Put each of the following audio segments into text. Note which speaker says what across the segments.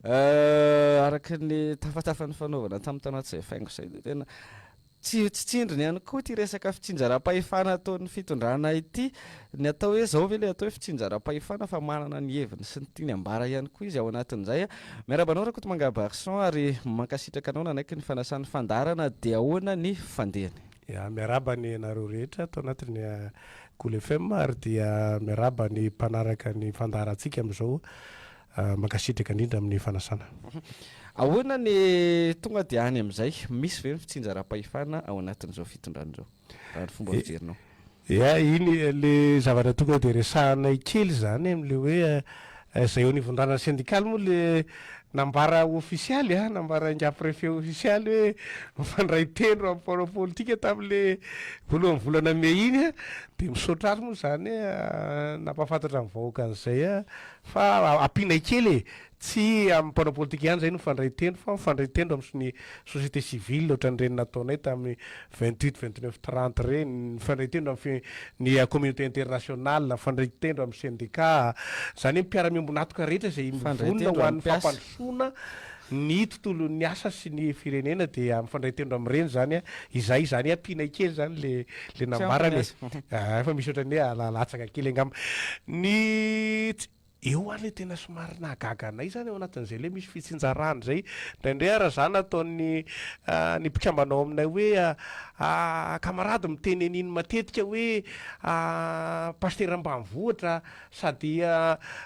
Speaker 1: Araka ny tafatafa nifanaovana tamin'ny tao anatin'izay faingo izay dia tena tsy tsy tsindriny ihany koa ity resaka fitsinjaram-pahefana ataon'ny fitondrana ity. Ny atao hoe izao ve ilay atao hoe fitsinjaram-pahefana fa manana ny heviny sy ny tiany ambara ihany koa izy ao anatin'izay. Miarahaba anao Rakotomanga Barson ary mankasitraka anao nanaiky ny fanasan'ny fandaharana dia ahoana ny fandehany?
Speaker 2: Ya, miarahaba ny anareo rehetra ato anatin'ny Kolo FM ary dia miarahaba ny mpanaraka ny fandaharantsika amin'izao. Mankasitraka indrindra amin'ny fanasana.
Speaker 1: Ahoana ny tonga dia any amin'izay? Misy ve ny fitsinjaram-pahefana ao anatin'izao fitondrana izao, raha ny fomba fijerinao?
Speaker 2: Ya, iny le zavatra tonga dia resahanay kely izany amin'le hoe izay eo anivon'ny rànana sendikaly moa le nambara ofisialy a, nambara ingahy préfet ofisialy hoe mifandray tendro amin'ny mpanao politika tamin'le voalohan'ny volana mey iny a, dia misaotra azy moa izany nampahafantatra ny vahoaka an'izay a. Fa ampianay kely e! Tsy amin'ny mpanao politika ihany izay no mifandray tendro fa mifandray tendro amin'ny société civile ohatran'ireny nataonay tamin'ny 28, 29, 30 ireny, mifandray tendro amin'ny ny communauté internationale, mifandray tendro amin'ny syndicat, izany hoe mpiara-miombon'antoka rehetra izay
Speaker 1: Mifandray
Speaker 2: mivonona ho
Speaker 1: tendro amin'ny
Speaker 2: an'ny
Speaker 1: mpiasa.
Speaker 2: fampandrosoana ny tontolon'ny asa sy ny firenena dia mifandray tendro amin'ireny izany izahay izany ampianay kely izany le le
Speaker 1: Tsy ampy ny
Speaker 2: nambarany e.
Speaker 1: asa.
Speaker 2: Efa misy ohatran'ny hoe alatsaka kely angamba. Ny tsy eo ary le tena somary nahagaga anay zany ao anatin'izay le misy fitsinjarana izay. Indraindray ara za nataon'ny ny mpikambana ao aminay hoe camarade miteny an'iny matetika hoe pasitera ambanivohitra sady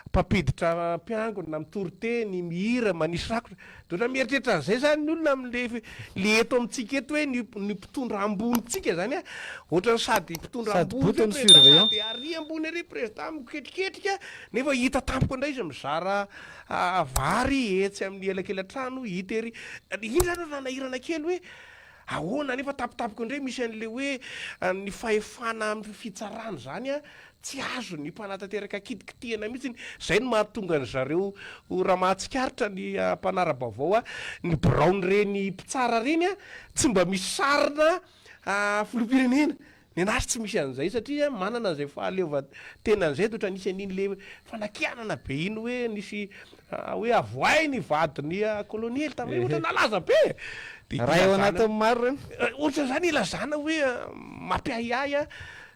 Speaker 2: mpampiditra mpiangona, mitory teny, mihira, manisy rakotra. Dia ohatran'ny mieritreritra an'izay izany ny olona amin'le le eto amintsika eto hoe ny ny mpitondra ambonintsika izany an, ohatran'ny sady mpitondra
Speaker 1: Sady
Speaker 2: ambony
Speaker 1: boto
Speaker 2: ve
Speaker 1: ny
Speaker 2: président
Speaker 1: surveillant.
Speaker 2: sady ary ambony ary président miketriketrika nefa hita tampoka indray izy mizara vary etsy amin'ny elakelan-trano hita ery. Iny izany no nanahirana kely hoe ahoana nefa tampotampoka indray misy an'le hoe ny fahefana amin'ny fitsarana izany an, Tsy azon'ny mpanatanteraka kitikitihana mihitsy. Izay no mahatonga an-dry zareo raha mahatsikaritra ny mpanara-baovao ny biraon'ireny mpitsara ireny tsy mba misy sarina filoham-pirenena. Ny an'azy tsy misy an'izay satria manana an'izay fahaleovan-tenany izay dia ohatran'ny nisy an'iny le fanakianana be iny hoe nisy hoe avoahy ny vadin'ny kolonely tamin'iny ohatran'ny nalaza be e! Dia
Speaker 1: Ray ao
Speaker 2: ilazana
Speaker 1: anatin'ny maro ireny.
Speaker 2: Ohatran'izany ilazana hoe mampiahiahy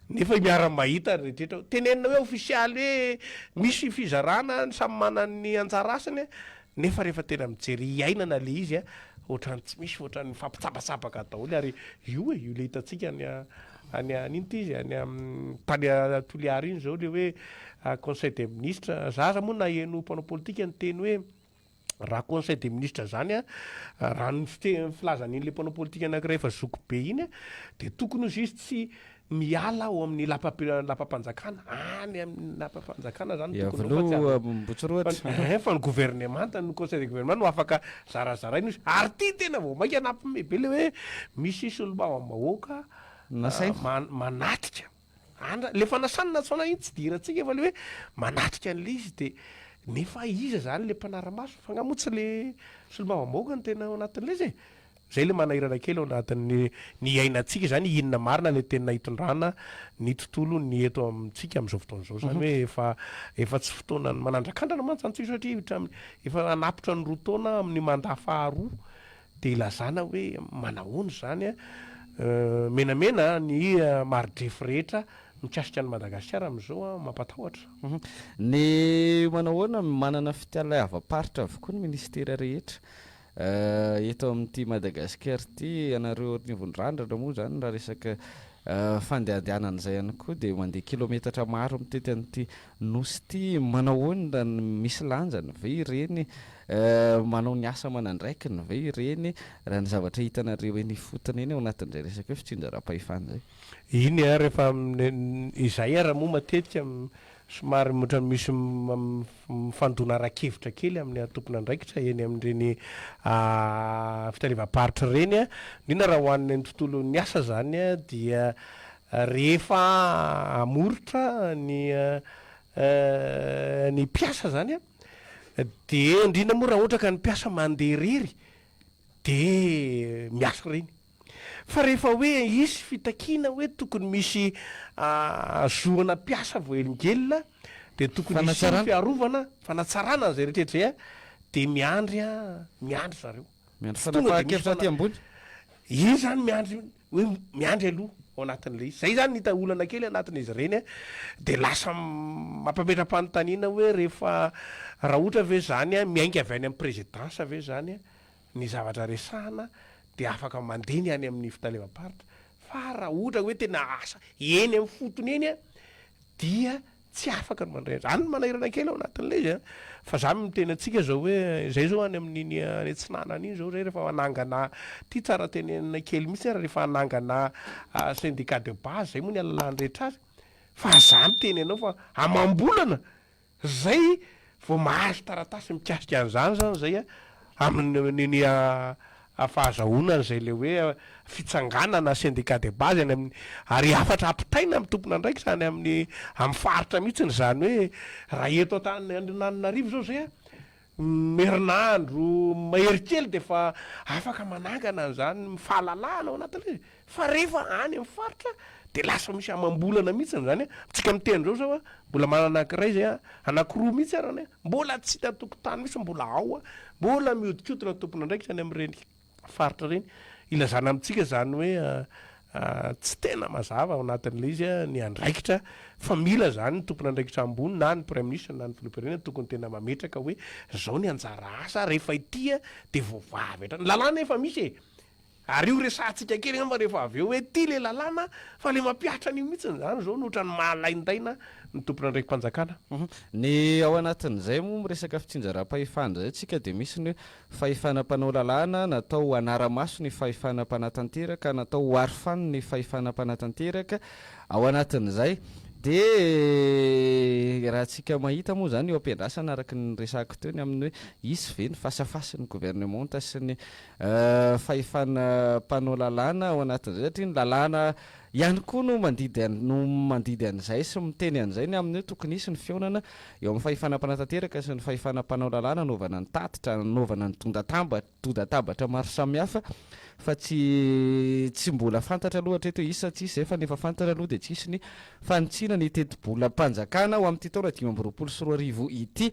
Speaker 2: Nefa miara-mahita ny rehetra. Tenenina hoe ofisialy hoe misy fizarana, ny samy manana ny anjara asany, nefa rehefa tena mijery iainana le izy ohatran'ny tsy misy fa ohatran'ny mifampitsabatsabaka daholo ary io e, io le hitantsika any any any ino ty izy any tany Toliara iny zao le hoe conseil des ministres, za aza moa naheno mpanao politika niteny hoe Raha conseil des ministres zany an, raha ny fite- filazan'iny le mpanao politika anakiray efa zoky be iny an, de tokony ozy izy tsy miala ao amin'ny lapa- lapam-panjakana, any amin'ny lapam-panjakana zany tokony ho fa tsy
Speaker 1: Iavoloha
Speaker 2: avy
Speaker 1: Ambohitsirohitra.
Speaker 2: fa ein fa ny governemanta, ny conseil de gouvernement no afaka zarazaraina ozy, ary ty tena vao maika nampime be le hoe misy solombavambahoaka
Speaker 1: Nasaina.
Speaker 2: manatrika. Andra, le fanasana nationale iny tsy idirantsika fa le hoe manatrika an'le izy de nefa iza zany le mpanara-maso fa nga moa tsy le solombavambahoaka no tena ao anatin'le izy e? Zay le manahirana kely ao anatin'ny ny iainantsika zany inona marina le tena hitondrana ny tontolo ny eto amintsika amin'izao fotoana izao zany hoe efa efa tsy fotoanan'ny manandrakandrana mantsy zany tsika satria hatramin'ny efa hanapitra ny roa taona amin'ny mandat faharoa Dia ilazana hoe manahoana izany menamena ny maridrefy rehetra mikasika an'i Madagasikara amin'izao mampatahotra.
Speaker 1: Ny manahoana, manana fitaleavam-paritra avokoa ny minisitera rehetra eto amin'ity Madagasikara ity, ianareo anivon'ny randrana moa izany raha resaka fandehandehanana izay ihany koa dia mandeha kilometatra maro mitety an'ity Nosy ity, manao ahoana, misy lanjany ve ireny, manao ny asa aman'andraikiny ve ireny, raha ny zavatra hitanareo eny ifotony eny ao anatin'izay resaka hoe fitsinjaram-pahefana izay?
Speaker 2: Iny a, rehefa izay ara moa matetika somary ohatran'ny misy mifandona ara-kevitra kely amin'ny tompon'andraikitra eny amin'ireny fitaleavam-paritra ireny, indrindra raha ho an'ny tontolon'ny asa izany dia Rehefa hamoritra ny ny mpiasa zany an, de indrindra moa raha ohatra ka ny mpiasa mandeha irery de miasa ireny. Fa rehefa hoe hisy fitakiana hoe tokony misy zo ana mpiasa voahelingelina de tokony hisy
Speaker 1: Fanatsarana.
Speaker 2: fiarovana, fanatsarana an'izay rehetra rehetra izay an, de miandry an, miandry zareo.
Speaker 1: Miandry
Speaker 2: Tsy tonga de misy
Speaker 1: fanapahan-kevitra aty
Speaker 2: fana-
Speaker 1: ambony.
Speaker 2: Iny zany miandry hoe miandry aloha ao anatin'ilay izy. Zay zany ny hita olana kely anatin'izy ireny an, de lasa mampametra-panontaniana hoe rehefa raha ohatra ve zany an miainga avy any amin'ny présidence ve zany an ny zavatra resahana de afaka mandeha ny any amin'ny fitalevam-paritra fa raha ohatra hoe tena asa eny amin'ny fotony eny an dia tsy afaka ny mandray an'izany no manahirana kely ao anatin'ilay izy an, fa za miteny antsika zao hoe zay zao any amin'iny any atsinanana iny zao zay rehefa hanangana ty tsara tenenina kely mihitsy ary rehefa hanangana syndicat de base zay moa ny alalàny rehetra azy fa za miteny anao fa amam-bolana Zay vao mahazo taratasy mikasika an'izany zany zay a, amin'ny ny fahazahoana an'izay le hoe fitsanganana syndicat de base any amin'ny, ary hafatra ampitaina amin'ny tompon'andraikitra any amin'ny amin'ny faritra mihitsiny izany hoe raha eto Antananarivo zao zay a, herinandro mahery kely dia efa afaka manangana an'izany fahalalahana ao anatin'ilay izy, fa rehefa any amin'ny faritra dia lasa misy amam-bolana mihitsy izany an, tsika miteny izao zao an, mbola manana anankiray izay an, anankiroa mihitsy arany an, mbola tsy hita tokotany mihitsy, mbola ao an, mbola mihodinkodina ny tompon'andraikitra any amin'ireny faritra ireny, ilazana amintsika izany hoe tsy tena mazava ao anatin'ilay izy ny andraikitra fa mila izany ny tompon'andraikitra ambony na ny praiminisitra na ny filoham-pirenena tokony tena mametraka hoe izao ny anjara asa rehefa ity dia voavaha avy hatrany. Ny lalàna efa misy e! Ary io resahantsika kely angamba rehefa avy eo hoe ity ilay lalàna fa ilay mampihatra an'io mihitsy izany izao no ohatran'ny mahalaindaina ny tompon'andraiki-panjakana.
Speaker 1: Ny ao anatin'izay moa miresaka fitsinjaram-pahefana izay tsika dia misy ny hoe Fahefana mpanao lalàna, natao hanara-maso ny fahefana mpanatanteraka, natao ho arofanina ny fahefana mpanatanteraka. Ao anatin'izay dia raha tsika mahita moa izany eo am-piandrasana araka ny niresahako teo ny amin'ny hoe hisy ve ny fasafasin'ny governemanta sy ny fahefana mpanao lalàna ao anatin'izay satria ny lalàna ihany koa no mandidy no mandidy an'izay sy miteny an'izay ny amin'ny hoe tokony hisy ny fihaonana eo amin'ny fahefana mpanatanteraka sy ny fahefana mpanao lalàna hanaovana ny tatitra, hanaovana ny dondatamba dodatabatra maro samihafa fa tsy tsy mbola fantatra aloha hatreto hoe hisy sa tsy hisy izay fa ny efa fantatra aloha dia tsy hisy ny fanitsiana ny tetibolam-panjakana ho amin'ity taona 2025 ity.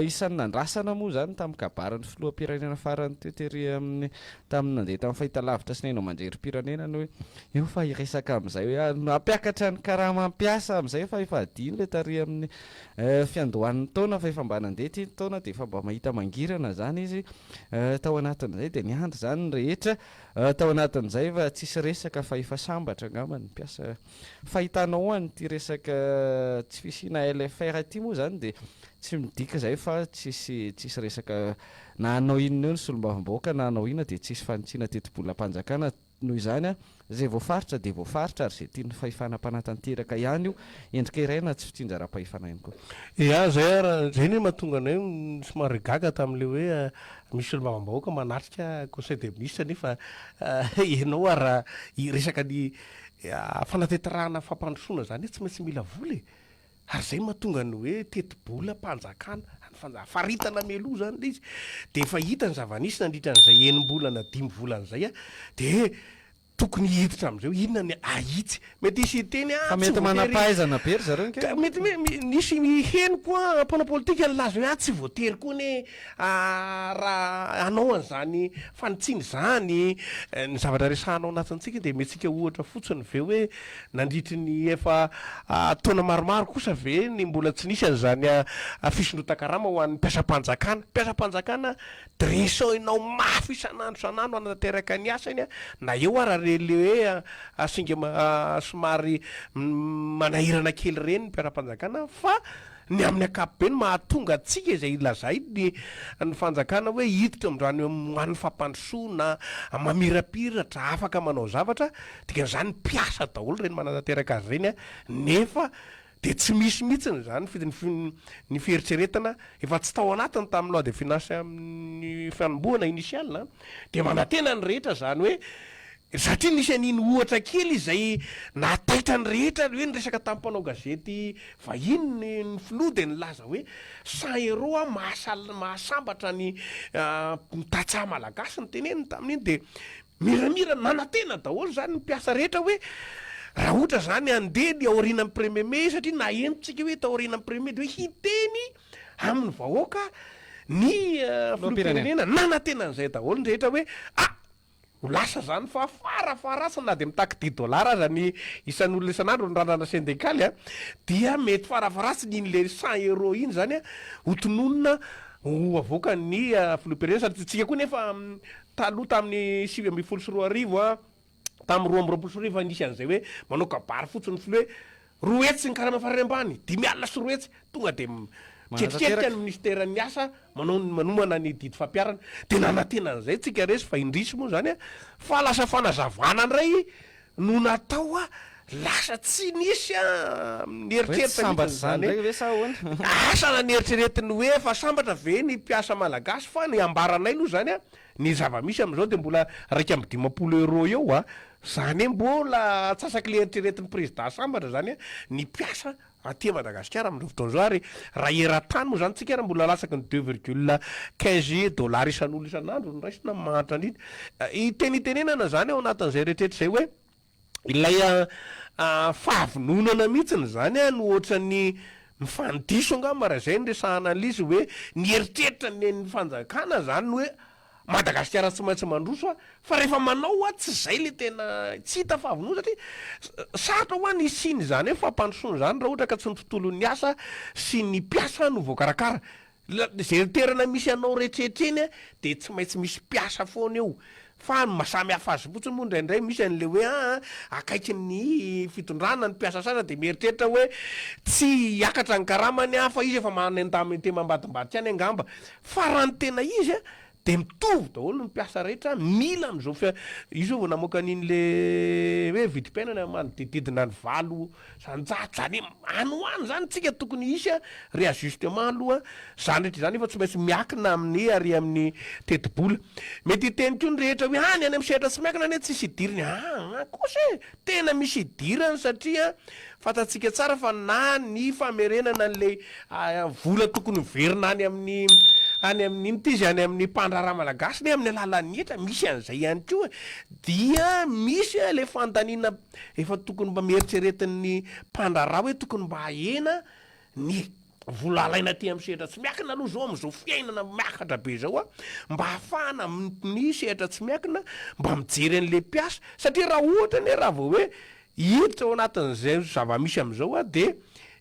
Speaker 1: Isan'ny nandrasana moa izany tamin'ny kabarin'ny filoham-pirenena farany teo tery amin'ny tamin'ny nandeha tamin'ny fahitalavitra sy ny haino aman-jerim-pirenena ny hoe eo fa hiresaka amin'izay hoe hampiakatra ny karama mpiasa amin'izay fa efa adino ilay tary amin'ny fiandohan'ny taona fa efa mba nandeha ity ny taona dia efa mba mahita mangirana izany izy tao anatin'izay dia niandry izany ny rehetra tao anatin'izay fa tsisy resaka fa efa sambatra angamba ny mpiasa. Fahitanao an'ity resaka tsy fisiana LFR ity moa izany dia tsy midika izay fa tsisy tsisy resaka na hanao inona eo ny solombavambahoaka na hanao inona dia tsisy fanitsiana tetibolam-panjakana noho izany izay voafaritra dia voafaritra ary izay tian'ny fahefana mpanatanteraka ihany io endrika iray na tsy fitsinjaram-pahefana ihany koa.
Speaker 2: Ya, zay ara, zay anie mahatonga anay somary gaga tamin'ilay hoe misy solombavambahoaka manatrika conseil des ministres nefa ianao ara hiresaka ny fanatanterahana fampandrosoana zany hoe tsy maintsy mila vola e! Ary zay mahatonga ny hoe tetibolam-panjakana, any fanja- faritana mialoha zany le izy, de efa hita ny zava-nisy nandritra an'izay enim-bolana dimy volana zay a, de tokony hiditra am'zay hoe inona ny ahitsy, mety hisy hiteny
Speaker 1: Fa
Speaker 2: ah tsy
Speaker 1: mety
Speaker 2: voatery
Speaker 1: manam-pahaizana be ry zareo ange.
Speaker 2: Ka mety hoe mi- nisy heno koa mpanao politika nilaza hoe ah tsy voatery koa anie raha hanao an'izany fanitsiana izany, ny zavatra resahana ao anatintsika dia omentsika ohatra fotsiny ve hoe nandritry ny efa taona maromaro kosa ve ny mbola tsy nisy an'izany fisondrotan-karama ho an'ny mpiasam-panjakana? Mpiasam-panjakana dresser-nao mafy isan'andro isan'andro hanatanteraka ny asany na eo ara re le hoe singa somary manahirana kely ireny ny mpiasam-panjakana fa Ny amin'ny ankapobeny mahatonga antsika izay lazainy ny fanjakana hoe hiditra amin'izany ho an'ny fampandrosoana mamirapiratra afaka manao zavatra, dikan'izany mpiasa daholo ireny manatanteraka azy ireny nefa dia tsy misy mihitsy izany ny fieritreretana efa tsy tao anatiny tamin'ny loi de finance amin'ny fanombohana initiale dia manantena ny rehetra izany hoe Satria nisy an'iny ohatra kely izay nahataitra ny rehetra hoe niresaka tamin'ny mpanao gazety vahiny ny ny filoha dia nilaza hoe 100 euros aho mahasal mahasambatra ny ny tantsaha malagasy ny teneniny tamin'iny dia miramira nanantena daholo izany ny mpiasa rehetra hoe raha ohatra izany handeha ny aorianan'ny premier mai satria naheno tsika hoe taorianan'ny premier mai dia hoe hiteny amin'ny vahoaka. ny filoham-pirenena, nanantena an'izay daholo ny rehetra hoe ah! Ho lasa izany fa fara faharatsiny na dia mitaky dix dollars aza ny isan'olona isan'andro ny randrana sendikaly a, dia mety fara faharatsiny iny le 100 euros iny izany a ho tononina ho avoakan'ny filoham-pirenena satria tsika koa nefa taloha tamin'ny 2019 a, tamin'ny 2022 efa nisy an'izay hoe manao kabary fotsiny ny filoha hoe 200 ny karama farany ambany, 250, tonga dia miketriketrika ny minisiteran'ny asa manao ny manomana ny didy fampiharana. Dia nanantena an'izay tsika resy fa indrisy moa izany fa lasa fanazavana indray no natao lasa tsy nisy nieritreritra mihitsy izany hoe asa na nieritreretiny hoe efa sambatra ve ny mpiasa malagasy fa ny ambaranay aloha izany ny zava-misy amin'izao dia mbola 51 euros eo izany hoe mbola antsasak'ilay eritreretin'ny prezida sambatra izany ny mpiasa aty Madagasikara amin'izao fotoana izao ary raha eran-tany moa izany tsika ary mbola latsaky ny 2,15 dollars isan'olona isan'andro no raisina amin'ny mahantra indrindra. Teny itenenana izany ao anatin'izay rehetrarehetra izay hoe ilay fahavononana mihitsiny izany no ohatran'ny mifandiso angamba raha izay no resahana an'ilay izy hoe ny eritreritra nen'ny fanjakana izany ny hoe Madagasikara tsy maintsy mandroso a, fa rehefa manao hoa tsy zay le tena tsy hita fahavonona satria sarotra hoa ny hisian' izany hoe fampandrosoana izany raha ohatra ka tsy ny tontolon'ny asa sy ny mpiasa no voakarakara. Zay toerana misy anao rehetrrehetra eny a de tsy maintsy misy mpiasa foana eo fa ny maha samy hafa azy fotsiny moa indraindray misy an'le hoe aa akaikin'ny fitondrana ny mpiasa sasany de mieritreritra hoe tsy hiakatra ny karamany a fa izy efa manendamendema ambadimbadika any angamba Fa raha ny tena izy a, dia mitovy daholo ny mpiasa rehetra mila amin'izao fia, io zao vao namoaka an'iny le hoe vidim-piainana manodidididina ny 8%, zany hoe any ho any zany tsika tokony hisy a réajustement aloha, zany rehetra izany efa tsy maintsy miakina amin'ny ary amin'ny tetibola. Mety hiteny koa ny rehetra hoe any any amin'ny sehatra tsy miakina anie tsisy idirany, aa kosa e! Tena misy idirany satria fantatsika tsara fa na ny famerenana an'ilay vola tokony miverina any amin'ny any amin'ny inona ity izy any amin'ny mpandraharaha malagasy ne amin'ny alalan'ny hetra misy an'izay ihany koa dia misy ilay fandaniana efa tokony mba mieritreretin'ny mpandraharaha hoe tokony mba ahena ny vola alaina aty amin'ny sehatra tsy miakina aloha zao amin'izao fiainana miakatra be zao a, mba ahafahana ny sehatra tsy miakina mba mijery an'le mpiasa, satria raha ohatra anie raha vao hoe hiditra ao anatin'izay zava-misy amin'izao a de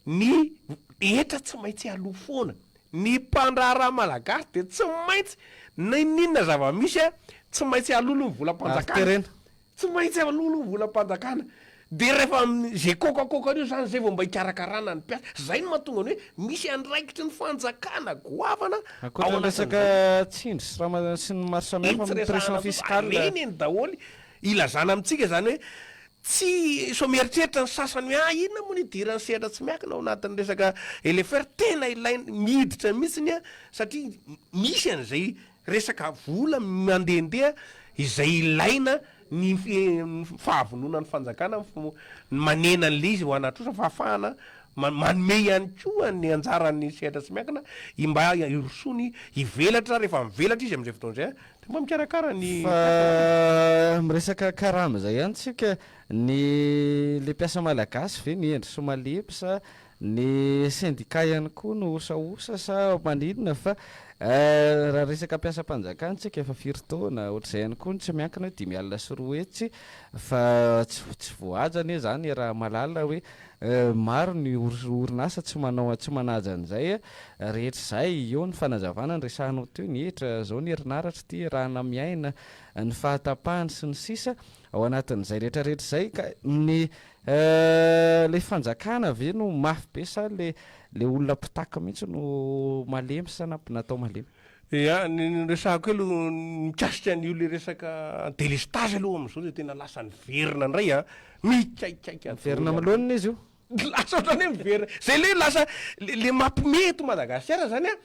Speaker 2: ny hetra tsy maintsy aloa foana, ny mpandraharaha malagasy de tsy maintsy na inon'inona zava-misy a tsy maintsy aloa aloha ny volam-panjakana. Tsy maintsy aloha aloha volam-panjakana de rehefa ze kokakoka an'io zany zay vao mba hikarakarana ny mpiasa, zay no mahatonga ny hoe misy andraikitry ny fanjakana goavana ao
Speaker 1: Ankoatra ny resaka
Speaker 2: anatin'izay.
Speaker 1: tsindry sy raha sy ny maro
Speaker 2: Iny
Speaker 1: samihafa
Speaker 2: tsy
Speaker 1: amin'ny pression
Speaker 2: resahana fotsiny,
Speaker 1: fiscale.
Speaker 2: ireny eny daholo ilazana amintsika zany hoe tsy sao mieritreritra ny sasany hoe ah inona moa no idiran'ny sehatra tsy miankina ao anatin'ny resaka LFR, tena ilaina miditra mihitsiny an satria misy an'izay Resaka vola mandehandeha izay ilaina ny fahavononan'ny fanjakana ny manena an'ilay izy ho ana trosa fa ahafahana manome ihany koa ny anjaran'ny sehatra tsy miankina mba hirosoany hivelatra rehefa mivelatra izy amin'izay fotoana izay dia mba mikarakara ny
Speaker 1: Fa miresaka karama izay ihany tsika, ny le mpiasa malagasy ve mihendry sy malemy sa Ny sendika ihany koa no osaosa sa maninona fa raha resaka mpiasam-panjakana tsika efa firy taona, ohatr'izay ihany koa ny tsy miankina hoe 250 fa tsy tsy voahaja anie zany raha malala hoe maro ny orinasa tsy manao tsy manaja an'izay rehetra izay, eo ny fanazavana niresahanao teo ny hetra, zao ny herinaratra ity rana miaina, ny fahatapahany sy ny sisa ao anatin'izay rehetra rehetra izay ka ny Euh le fanjakana ve no mafy be sa le le olona mpitaky mihitsy no malemy sa natao malemy?
Speaker 2: Ya, ny noresahako aloha mikasika an'io le resaka délestage aloha amin'izao dia tena lasa niverina indray an, mikaikaika
Speaker 1: Miverina amin'ny laoniny izy io.
Speaker 2: Lasa ohatran'ny hoe miverina, zay le lasa le mampime eto Madagasikara zany an,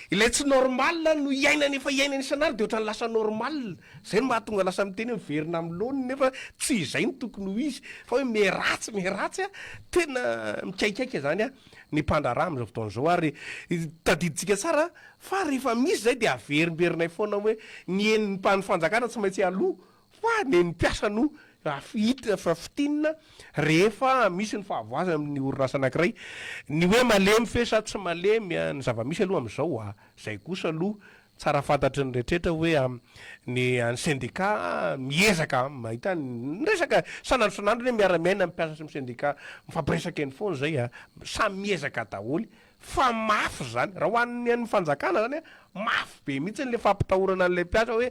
Speaker 2: ilay tsy normal no iainana efa iainana isan'andro dia ohatran'ny lasa normal. Zay no mahatonga lasa miteny hoe miverina amin'ny laoniny nefa tsy izay no tokony ho izy fa hoe miharatsy miharatsy a, tena mikaikaika zany a ny mpandraharaha amin'izao fotoana izao ary tadidintsika tsara fa rehefa misy zay dia averimberinay foana hoe ny en'ny mpan- fanjakana tsy maintsy aloa fa ny en'ny mpiasa no. hita fa fintinina rehefa misy ny fahavoazana amin'ny orinasa anankiray. Ny hoe malemy fe sa tsy malemy, ny zava-misy aloha amin'izao a, izay kosa aloha tsara fantatry ny rehetrretra hoe ny an'ny sendika miezaka mahita ny resaka isan'andro isan'andro anie miara-miaina ny mpiasa sy ny sendika mifampiresaka eny foana izay a, samy miezaka daholo Fa mafy zany, raha ho an'ny an'ny fanjakana zany an, mafy be mihitsy le fampitahorana an'ilay mpiasa hoe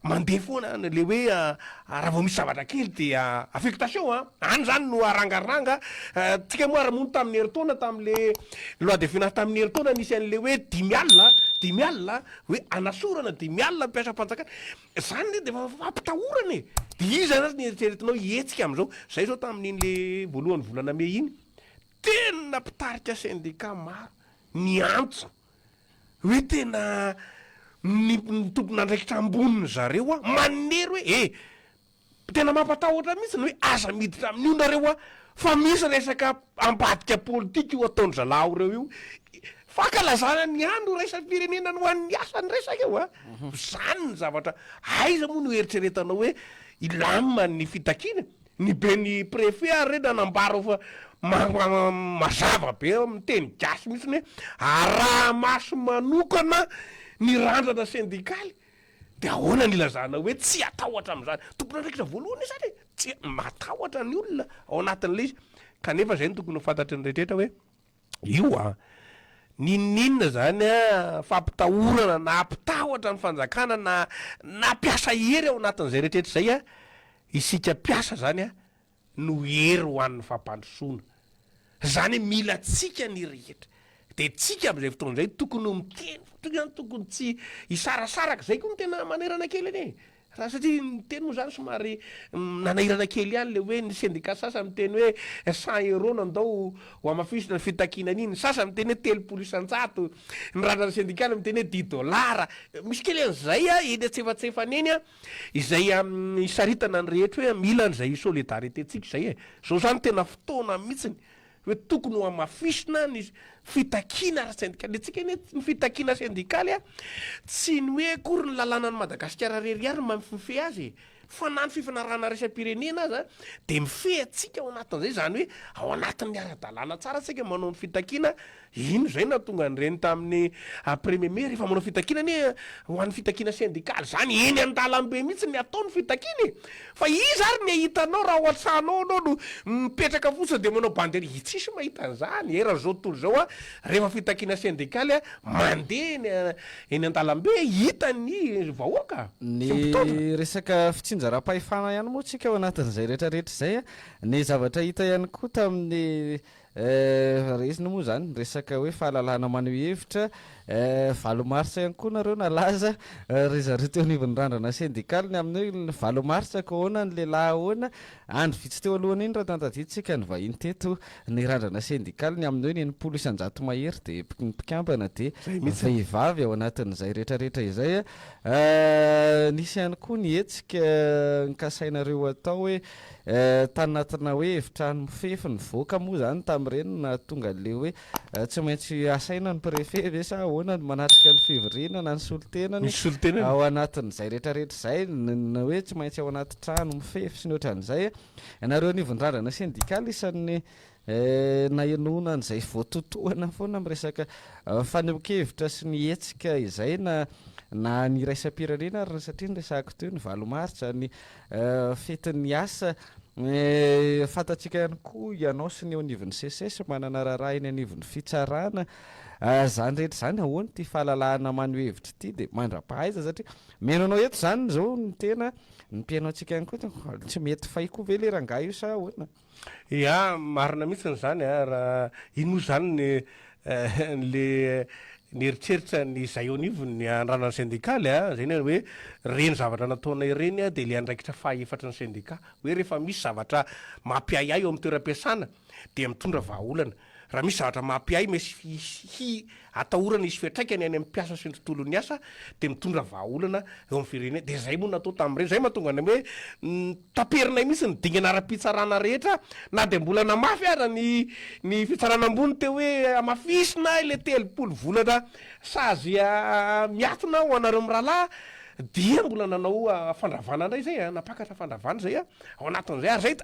Speaker 2: mandeha foana any, le hoe raha vao misy zavatra kely dia affectation an, any zany no arangaranga, tsika moa ary moa tamin'ny herintaona tamin'le loi de finance tamin'ny herintaona nisy an'le hoe dimy alina, dimy alina, hoe anasorana dimy alina ny mpiasam-panjakana, zany anie de efa fampitahorana e, de iza zany no eritreretinao hihetsika amin'izao, zay zao tamin'iny le voalohan'ny volana mey iny. Tena mpitarika sendika maro niantso hoe tena ny ny tompon'andraikitra amboniny zareo a manery hoe e! tena mampatahotra mihitsy ny hoe aza miditra amin'io nareo a fa misy resaka ambadika politika io ataon-dry zalahy ireo io, fankalazana ny andro iraisam-pirenena ho an'ny asa ny resaka eo a, zany ny zavatra, aiza moa no eritreretanao hoe hilamina ny fitakiana? Ny ben'ny préfet ary re nanambara fa mazava be amin'ny teny gasy mihitsy hoe araha-maso manokana ny randrana sendikaly, dia ahoana ny ilazana hoe tsy hatahotra amin'izany? Tompon'andraikitra voalohany izany e! Tsy matahotra ny olona ao anatin'ilay izy, kanefa izay no tokony ho fantatry ny rehetra hoe io an! N'inon'inona izany an, fampitahorana na hampitahotra ny fanjakana na nampiasa hery ao anatin'izay rehetra rehetra izay an, Isika mpiasa zany no hery ho an'ny fampandrosoana. Zany hoe mila antsika ny rehetra. Dia tsika amin'izay fotoana izay tokony ho miteny, tokony zany tokony tsy hisarasaraka, zay koa no tena manerana kely anie e. Raha satria ny teny moa zany somary nanahirana kely ihany le hoe ny sendika sasany miteny hoe 100 euros no andao ho hamafisina ny fitakiana an'iny, ny sasany miteny hoe 30 isan-jato, ny randrana sendikaly miteny hoe dix dollars. Misy kely an'izay eny antsefatsefany eny an. Izay hisaritana ny rehetra hoe mila an'izay solidarité-ntsika izay e! Izao izany tena fotoana mihitsiny hoe tokony ho hamafisina ny fitakiana ara-tsendikaly. Ny antsika anie ny fitakiana sendikaly a, tsy ny hoe akory ny lalànan'i Madagasikara irery ihany no mifehy azy e! Fa na ny fifanarahana iraisam-pirenena aza dia mifehy antsika ao anatin'izay, izany hoe ao anatin'ny ara-dalàna tsara isika manao ny fitakiana Ino izay nahatonga an'ireny tamin'ny premier mai rehefa manao fitakiana anie ho an'ny fitakiana sendikaly izany eny an-dalambe mihitsy ny atao ny fitakiana e! Fa iza ary ny hahita anao raha ao an-trano ao anao no mipetraka fotsiny dia manao banderole, tsisy mahita an'izany, eran'izao tontolo izao a, rehefa fitakiana sendikaly a, mandeha eny eny an-dalambe hitan'ny vahoaka sy ny mpitondra.
Speaker 1: Ny resaka fitsinjaram-pahefana ihany moa tsika ao anatin'izay rehetrarehetra izay a, ny zavatra hita ihany koa tamin'ny Eh, resiny moa zany ny resaka hoe fahalalahana maneho hevitra eh, valo marsa ihany koa nareo nalaza eh, ry zareo teo anivon'ny randrana sendikaly ny amin'ny hoe ny valo marsa ko ahoana ny lehilahy ahoana, andro vitsy teo alohan'iny raha tantadidintsika ny vahiny teto ny randrana sendikaly ny amin'ny hoe ny 60% mahery dia ny mpikambana dia
Speaker 2: Zay mihitsy.
Speaker 1: vehivavy ao anatin'izay rehetrarehetra izay eh, nisy ihany koa ny hetsika nikasainareo atao hoe Tanatina hoe efitrano mifefy nivoaka moa izany tamin'ireny no nahatonga an'ilay hoe tsy maintsy asaina ny préfet ve sa ahoana no manatrika ny fivoriana na ny solontenany
Speaker 2: Ny solontenany.
Speaker 1: ao anatin'izay rehetrarehetra izay, ny hoe tsy maintsy ao anaty trano mifefy sy ny ohatran'izay. Ianareo anivon'ny randrana sendikaly isan'ny nahenoana an'izay voatotohana foana amin'ny resaka fanehoan-kevitra sy ny hetsika izay na na ny iraisam-pirenena ary satria niresahako teo ny valo martsa, ny fetin'ny asa. Fantatsika ihany koa ianao sy ny eo anivon'ny SECES manana raharaha eny anivon'ny fitsarana. Izany rehetra izany ahoana ity fahalalahana maneho hevitra ity dia mandra-pahaiza satria mihaino anao eto izany izao ny tena, ny mpihaino antsika ihany koa tsy mety fay koa ve ilay rangahy io sa ahoana?
Speaker 2: Ya, marina mihitsiny izany a, raha iny moa izany ny le ny eritreritra ny izay eo anivon'ny andranan'ny sendikaly a, izay ny hoe ireny zavatra nataonay ireny a dia le andraikitra faha-efatry ny sendika, hoe rehefa misy zavatra mampiahiahy eo amin'ny toeram-piasana dia mitondra vahaolana. Raha misy zavatra mampiahy misy hi atahorana hisy fiantraikany any amin'ny mpiasa sy ny tontolon'ny asa dia mitondra vahaolana eo amin'ny firenena. Dia izay moa no natao tamin'ireny. Izay mahatonga ny hoe taperinay mihitsy ny dingana ara-pitsarana rehetra na dia mbola namafy ara ny ny fitsarana ambony teo hoe hamafisina ilay 30 volana sazy miatona ho anareo mirahalahy. Dia mbola nanao fandravana indray izay a, nampakatra fandravana izay a, ao anatin'izay, ary izay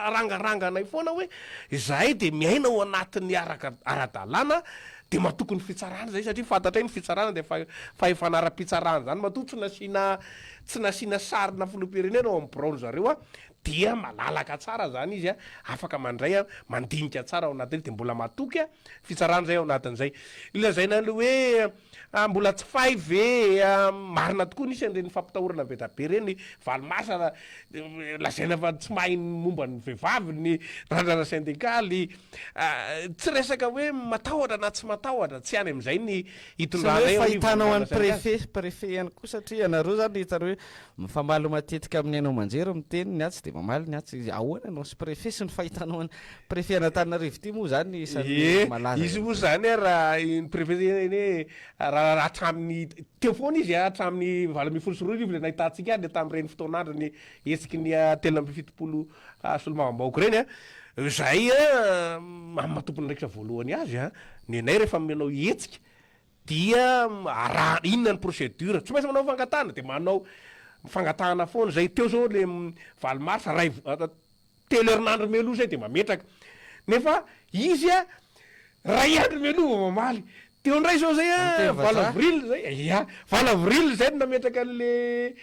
Speaker 2: arangaranganay foana hoe izahay dia miaina ao anatin'ny araka ara-dalàna, dia matoky ny fitsarana izay satria fantatray ny fitsarana dia fahefana ara-pitsarana izany, matoa tsy nasiana tsy nasiana sarina filoham-pirenena ao amin'ny biraon-dry zareo a, dia malalaka tsara izany izy a, afaka mandray a, mandinika tsara ao anatin'io, dia mbola matoky a, fitsarana izay ao anatin'izay. Lazaina an'ilay hoe. Ah mbola tsy fay ve eh, marina tokoa nisy an'ireny fampitahorana be da be ireny, valo marsa lazaina fa tsy mahay ny momba ny vehivavy ny randrana sendikaly, tsy resaka hoe matahotra na tsy matahotra, tsy any amin'izay ny
Speaker 1: Sy ny hoe
Speaker 2: hitondranay ao anivon'ny
Speaker 1: fahitanao an'i
Speaker 2: randrana sendikaly.
Speaker 1: préfet, préfet ihany koa satria ianareo zany hitanareo hoe mifamaly matetika amin'ny haino aman-jery miteny ny atsy dia mamaly ny atsy, ahoana ianao sy préfet sy ny fahitanao an'i Préfet an'Antananarivo ity moa zany isan'ny
Speaker 2: Ie,
Speaker 1: malaza
Speaker 2: izy
Speaker 1: ihany
Speaker 2: moa
Speaker 1: koa.
Speaker 2: zany a raha iny préfet iny hoe raha hatramin'ny teo foana izy a, hatramin'ny 2018 le nahitantsika azy le tamin'ireny fotoan'andron'ny hetsiky ny 73 solombavambahoaka ireny a, izahay a amin'ny maha tompon'andraikitra voalohany azy a, nenay rehefa manao hetsika dia araha inona ny procédure, tsy maintsy manao fangatahana dia manao fangatahana foana izay, teo zao le valo mars ray Telo herinandro mialoha zay de mametraka. Nefa izy a ray andro mialoha vao mamaly. Teo ndray zao zay a valo avril zay, ya, valo avril zay no nametraka an'le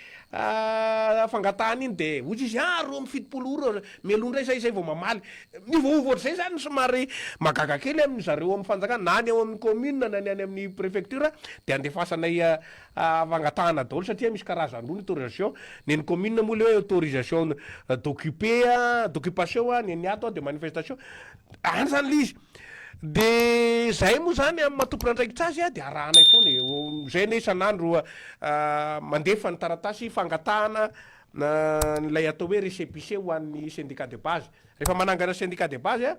Speaker 2: fangatahana iny de hozy izy ah 72 ora mialoha ndray zay zay vao mamaly. Miovaova ohatr'izay zany somary mahagaga kely amin'ny zareo amin'ny fanjakana na ny ao amin'ny commune na ny any amin'ny préfecture de andefasanay Fangatahana daholo satria misy karazany roa ny autorisation, ny an'ny commune moa le hoe autorisation d'occuper, d'occupation, ny an'ny ato de manifestation, any zany le izy. De zay moa zany amin'ny maha tompon'andraikitra azy de arahanay foana e, zay anie isan'andro mandefa ny taratasy fangatahana an'ilay atao hoe récépissé ho an'ny syndicat de base. Rehefa manangana syndicat de base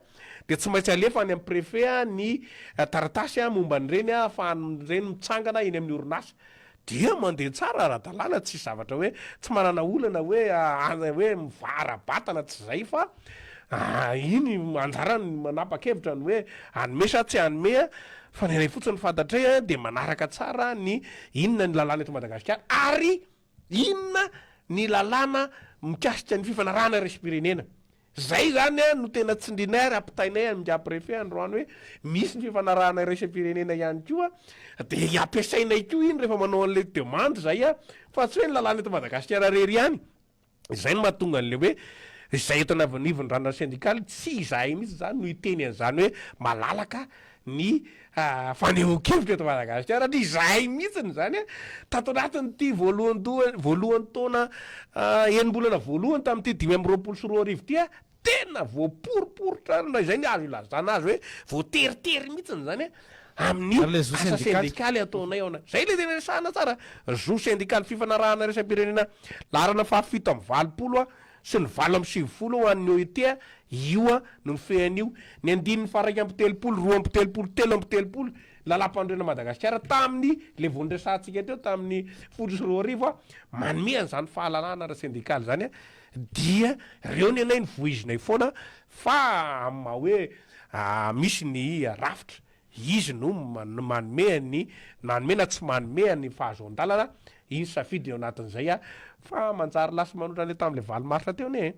Speaker 2: dia tsy maintsy alefa any amin'ny préfet ny taratasy momba an'ireny ahafahan'ireny mitsangana eny amin'ny orinasa. Dia mandeha tsara ara-dalàna, tsisy zavatra hoe tsy manana olana hoe hoe mivara-batana tsy izay fa iny anjarany ny manapa-kevitra ny hoe hanome sa tsy hanome fa ny anay fotsiny fantatray dia manaraka tsara ny inona ny lalàna eto Madagasikara ary Inona ny lalàna mikasika ny fifanarahana iraisam-pirenena? Izay izany no tena tsindrinay ary ampitainay amin'ingahy Préfet androany hoe misy ny fifanarahana iraisam-pirenena ihany koa dia ampiasainay koa iny rehefa manao an'ilay demande izay fa tsy hoe ny lalàna eto Madagasikara irery ihany. Izay no mahatonga an'ilay hoe izay eto anivon'ny randrana sendikaly, tsy izahay mihitsy izany no hiteny an'izany hoe malalaka ny fanehoan-kevitra eto Madagasikara satria izahay mihitsy izany tato anatin'ity voalohan-doha voalohan'ny taona enim-bolana voalohany tamin'ity 2025 ity Tena voaporiporitra ary na izay ny azo ilazana azy hoe voateritery mihitsiny izany amin'ny
Speaker 1: Ary ilay zo
Speaker 2: asa
Speaker 1: sendikaly?
Speaker 2: sendikaly ataonay ao anaty. Izay ilay tena resahana tsara, zo sendikaly, fifanarahana iraisam-pirenena laharana faha 87 sy ny 98 ho an'ny OIT, io no mifehy an'io. Ny andininy faha 31, 32, 33 Lalàmpanorenana Madagasikara tamin'ny ilay vao niresahantsika teo tamin'ny 2010 manome an'izany fahalalahana ara-tsendikaly izany. Dia reo ny anay no voizinay foana fa amin'ny maha hoe misy ny rafitra, izy no manome ny nanome na tsy manome ny fahazoan-dalana, iny safidy ao anatin'izay fa manjary lasa manoatra an'ilay tamin'ilay valo marsa teo anie e!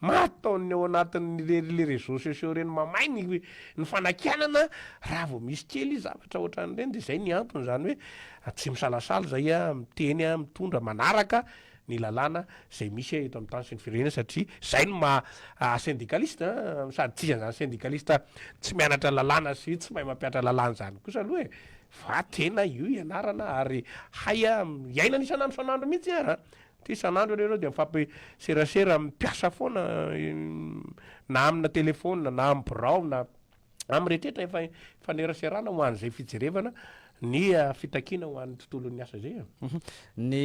Speaker 2: Maty tao ny ao anatin'ny le réseaux sociaux ireny mamay ny ny fanakianana raha vao misy kely zavatra ohatran'ireny dia izay ny antony izany hoe tsy misalasala izay miteny mitondra manaraka ny lalàna izay misy eto amin'ny tany sy ny firenena satria izay no maha syndicaliste an, sady tsy iza izany syndicaliste tsy mianatra lalàna sy tsy mahay mampihatra lalàna izany kosa aloha e, fa tena io ianarana ary hay iainana isan'andro isan'andro mihitsy ara, ty isan'andro anie ianao dia mifampiserasera amin'ny mpiasa foana na amina telephone na amin'ny birao na Amin'ny rehetra efa ifaneraserana ho an'izay fijerevana ny fitakiana ho an'ny tontolon'ny asa izay e.
Speaker 1: Ny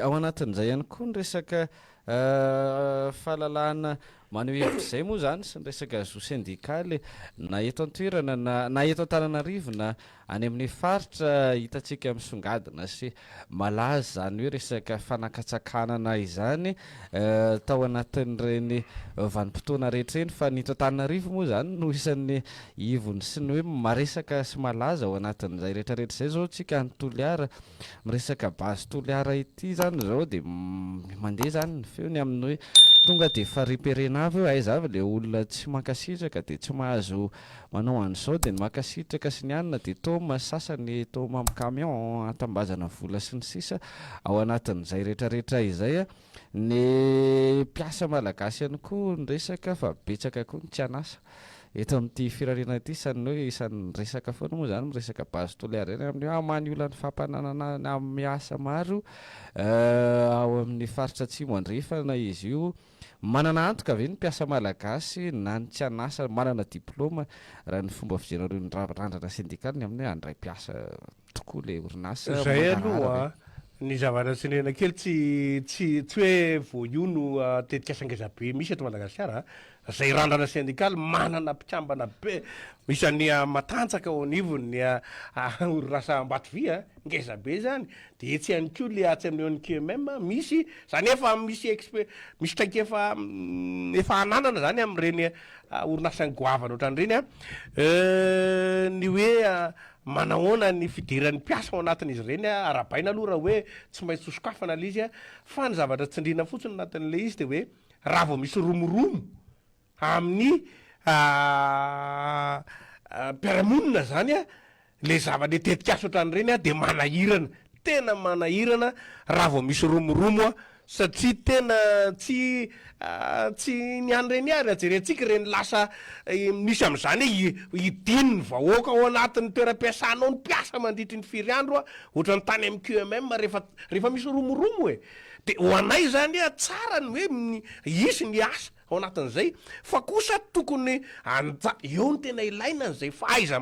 Speaker 1: ao anatin'izay ihany koa ny resaka Fahalalahana maneho hevitra izay moa izany sy ny resaka zo sendikaly na eto an-toerana na na eto Antananarivo na any amin'ny faritra hitantsika misongadina sy malaza izany hoe resaka fanakatsakanana izany tao anatin'ireny vanim-potoana rehetra ireny fa ny eto Antananarivo moa izany no isan'ny ivony sy ny hoe maresaka sy malaza ao anatin'izay rehetra rehetra izay izao tsika any Toliara. Miresaka base Toliara ity zany zao de mandeha zany ny feo ny amin'ny hoe tonga de efa reperena avy hoe aiza avy le olona tsy mankasitraka de tsy mahazo manao an'izao de ny mankasitraka sy ny anona de toa sasany toa mamo camion atambazana vola sy ny sisa ao anatin'izay retraretra izay ny mpiasa malagasy ihany koa ny resaka fa betsaka koa ny tsy an'asa Eto amin'ity firenena ity isan'ny hoe isan'ny resaka foana moa izany miresaka base toliara ireny amin'ny hoe hamaha ny olan'ny fampananana miasa maro ao amin'ny faritra atsimo andrefana izy io. Manana antoka ve ny mpiasa malagasy na ny tsy an'asa manana diplaoma raha ny fomba fijerinareo ny randrana sendikaly ny amin'ny hoe handray mpiasa tokoa ilay orinasa
Speaker 2: Zay
Speaker 1: mangarahara
Speaker 2: aloha
Speaker 1: ve?
Speaker 2: an, ny zavatra tsindriana kely tsy tsy tsy hoe vao io no tetikasa ngeza be misy eto Madagasikara a, zay randrana sendikaly manana mpikambana be isan'ny matanjaka ao anivon'ny orinasa Ambatovy a, ngeza be zany, de etsy ihany koa le atsy amin'ny ONQMM misy, zany efa misy expe- misy traikefa efa ananana zany amin'ireny orinasa goavana ohatran'ireny a, ny hoe Manahoana ny fidiran'ny mpiasa ao anatin'izy ireny? Arahabaina aloha raha hoe tsy maintsy hosokafana ilay izy fa ny zavatra tsindriana fotsiny anatin'ilay izy dia hoe raha vao misy romoromo amin'ny mpiara-monina izany ilay zava- ilay tetikasa ohatran'ireny dia manahirana, tena manahirana raha vao misy romoromo Satria tena tsy tsy ny an'ireny ary jerentsika ireny lasa misy amin'izany hoe hidin'ny vahoaka ao anatin'ny toeram-piasana ao ny mpiasa mandritry ny firy andro a, ohatran'ny tany amin'ny QMM rehefa rehefa misy romoromo e! De ho anay izany a tsara ny hoe hisy ny asa ao anatin'izay fa kosa tokony anja eo no tena ilaina an'izay fahaiza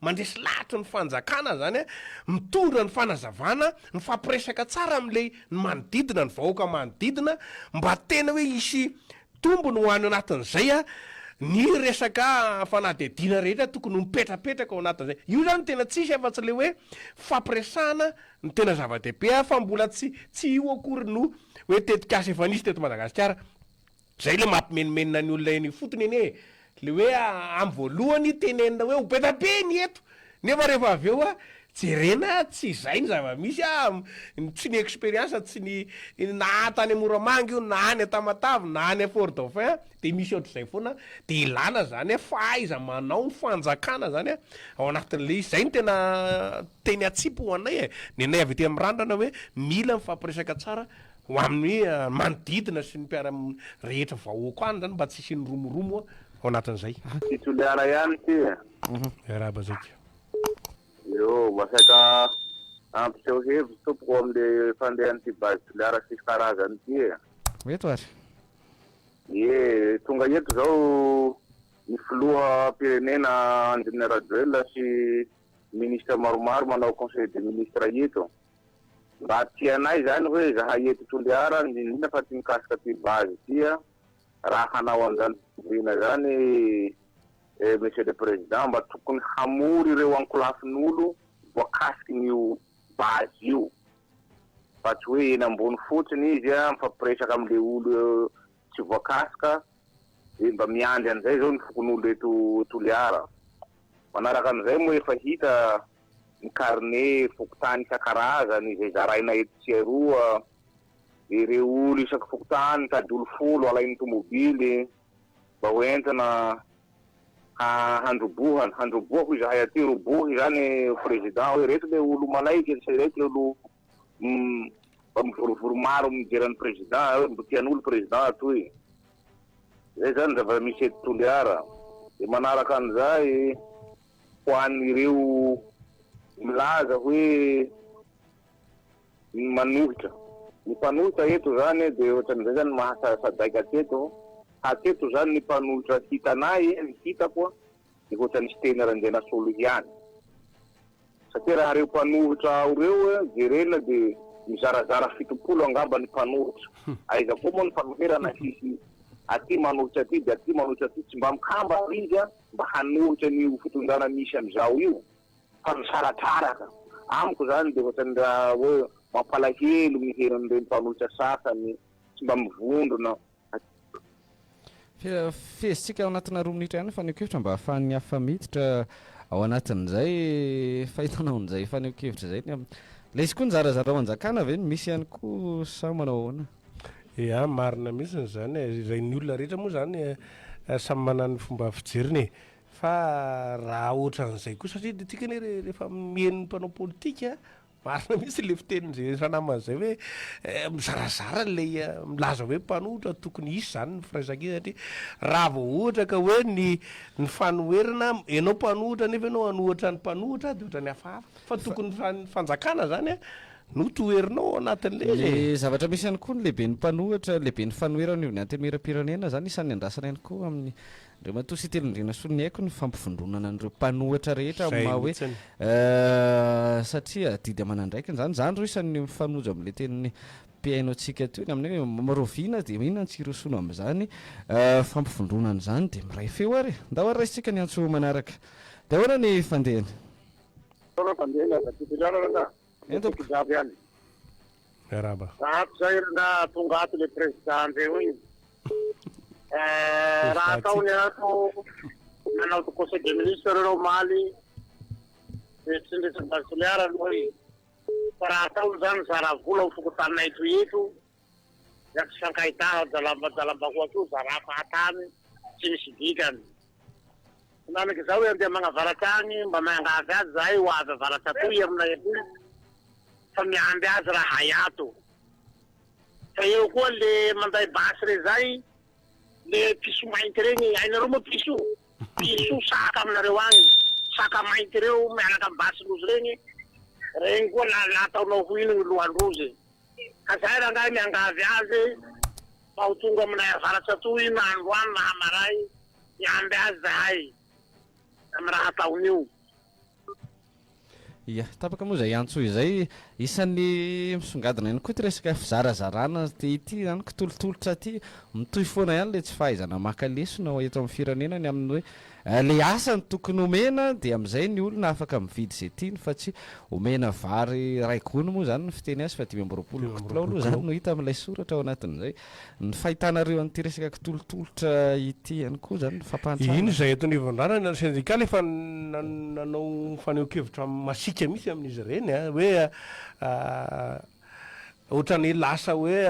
Speaker 2: mandresy lahatry ny fanjakana zany a, mitondra ny fanazavana, mifampiresaka tsara amin'ilay ny manodidina, ny vahoaka manodidina mba tena hoe hisy tombony ho any anatin'izay a, ny resaka fanadihadiana rehetra tokony ho mipetrapetraka ao anatin'izay, io zany tena tsisy afa-tsy ilay hoe fampiresahana no tena zava-dehibe a, fa mbola tsy tsy io akory no hoe tetikasa efa nisy teto Madagasikara. Zay le mampimenomenona ny olona eny ifotony anie e! Le hoe am voalohany tenenina hoe ho be da be ny eto, nefa rehefa avy eo a jerena tsy izay ny zava-misy a, tsy ny experience tsy ny na tany Moramanga io na any Tamatave na any Fort Dauphin de misy ohatr'izay foana, de ilana zany a fahaiza manao ny fanjakana zany a ao anatin'le izy, zay no tena teny atsipy ho anay e, ny anay avy aty am randrana hoe mila mifampiresaka tsara Ho amin'ny manodidina sy ny mpiara rehetra vahoaka any zany mba tsy hisian'ny romoromo ao anatin'izay.
Speaker 3: Tsy Toliara ihany ity e.
Speaker 2: Miarahaba zoky.
Speaker 3: Io, mba saika hampiseho hevitra tompoko amin'le fandehan'ity base Toliara tsisy karazany ity e.
Speaker 1: Eto ary.
Speaker 3: Ie, tonga eto izao ny filoham-pirenena Andry Rajoelina sy ministra maromaro manao conseil des ministres eto. Mba tianay izany hoe izahay eto Toliara, indrindra fa ty mikasika ty base ty a, raha hanao an'izany fivoriana izany Monsieur le Président mba tokony hamory ireo ankolafin'olo voakasikin'io base io fa tsy hoe eny ambony fotsiny izy a mifampiresaka amle olo tsy voakasika de mba miandry an'izay zao ny fokon'olo eto Toliara. Manaraka an'izay moa efa hita ny carnet fokontany isan-karazany izay zaraina eto sy eroa, ireo olo isaky fokontany mitady olo folo alain'ny tomobily mba ho entina handrobohana, handroboha hoy izahay aty, robohy izany président hoe ireto le olo manaiky sa ireto le olo mba mivorivory maro mijery an'i président hoe mbo tian'olo président atoy. Zay zany zava-misy eto Toliara. De manaraka an'izay ho an'ireo milaza hoe ny manohitra. Ny mpanohitra eto zany dia ohatran'izay zany maha sadaika hatreto. Hatreto zany ny mpanohitra hitanay, ny hitako dia ohatran'i Siteny Randrianasolo ihany. Satria raha ireo mpanohitra ao ireo jerena dia. Mizarazara 70 angamba ny mpanoritra. Aiza koa moa ny fanoherana hisy aty manoritra aty dia aty manoritra aty. Tsy mba mikambana izy mba hanoritra an'io fitondrana misy amin'izao io fa misaratsaraka. Amiko izany dia ohatran'ny raha hoe mampalahelo miheno an'ireny mpanoritra sasany tsy mba mivondrona.
Speaker 1: Fehezintsika ao anatina roa minitra ihany ny fanehoan-kevitra mba hahafahan'ny hafa miditra ao anatin'izay fahitanao an'izay fanehoan-kevitra izay. Ny amin'ilay izy koa nizarazara ao anjakana ve no misy ihany koa sa manao ahoana?
Speaker 2: Ya, marina mihitsy izany e. Izay ny olona rehetra moa izany samy manana ny fomba fijeriny e. Fa raha ohatran'izay koa satria tsika anie rehefa miheno ny mpanao politika Marina mihitsy le fitenin'izay efa namana zay hoe mizarazara le milaza hoe mpanohitra tokony hisy zany ny firaisankina satria raha vao ohatra ka hoe ny ny fanoherana ianao mpanohitra nefa ianao hanohitra ny mpanohitra de ohatran'ny hafahafa fa tokony ny fanjakana zany a no toherinao ao anatin'le izy e.
Speaker 1: Ny zavatra misy ihany koa ny lehiben'ny mpanohitra, lehiben'ny fanoherana eo amin'ny antenimierampirenena zany isan'ny andrasana ihany koa amin'ny Andriamatoa Siteny Andrianasoloniaiko ny fampivondronana an'ireo mpanohitra rehetra amin'ny maha hoe satria adidy aman'andraikiny izany. Izany ireo isan'ny mifanojo amin'ilay tenin'ny mpihaino antsika teo ny amin'ny hoe rahoviana dia inona no tsy hirosoana amin'izany fampivondronana izany dia miray feo ary e. Ndao ary raisintsika ny antso manaraka. Dia ahoana ny fandehany?
Speaker 3: Ahoana ny fandehany aza titiliana rangahy?
Speaker 1: Eny tompoko.
Speaker 3: Jiaby ihany.
Speaker 2: Miarahaba.
Speaker 3: Ato zay rangaha tonga ato le président ndreo igny. Eh, raha ataony ato nanao conseil des ministres reo omaly de tsy niresaka Base Toliara aloha izy. Fa raha ataony zany zara vola ho fokontaninay eto eto dia tsy fifankahitana jalamba jalambahoaka io zara fahatany tsy misy dikany. Henaniky zao hoe andeha magnavaratra agny mba miangavy azy zahay ho avy avaratra atoy aminay atoy fa miamby azy rahay ato. Fa eo koa le manday basy re zay le piso mainty regny hainareo moa piso? Piso saka aminareo agny saka mainty reo miaraka am basy lozy regny regny koa la la ataonao ho ino ny lohandrozy ka zay rangahy miangavy azy mba ho tonga aminay avaratra atoy na androany na hamaray miamby azy zahay am raha ataony io.
Speaker 1: Ia, tapaka moa izay antso izay. Isan'ny misongadina ihany koa ity resaka fizarazarana ity izany, kitolotolotra ity. Mitohy foana ihany ilay tsy fahaizana maka lesona eto amin'ny firenena ny amin'ny hoe ilay asa no tokony omena dia amin'izay ny olona afaka mividy izay tiany fa tsy omena vary iray gony moa izany ny fiteny azy fa 25 kilao aloha izany no hita amin'ilay soratra ao anatin'izay. Ny fahitanareo an'ity resaka kitolotolotra ity ihany koa izany ny fampahantrana.
Speaker 2: Iny izay eto anivon'ny ny sendikaly efa nanao fanehoan-kevitra masiaka mihitsy amin'izy ireny hoe ohatran'ny lasa hoe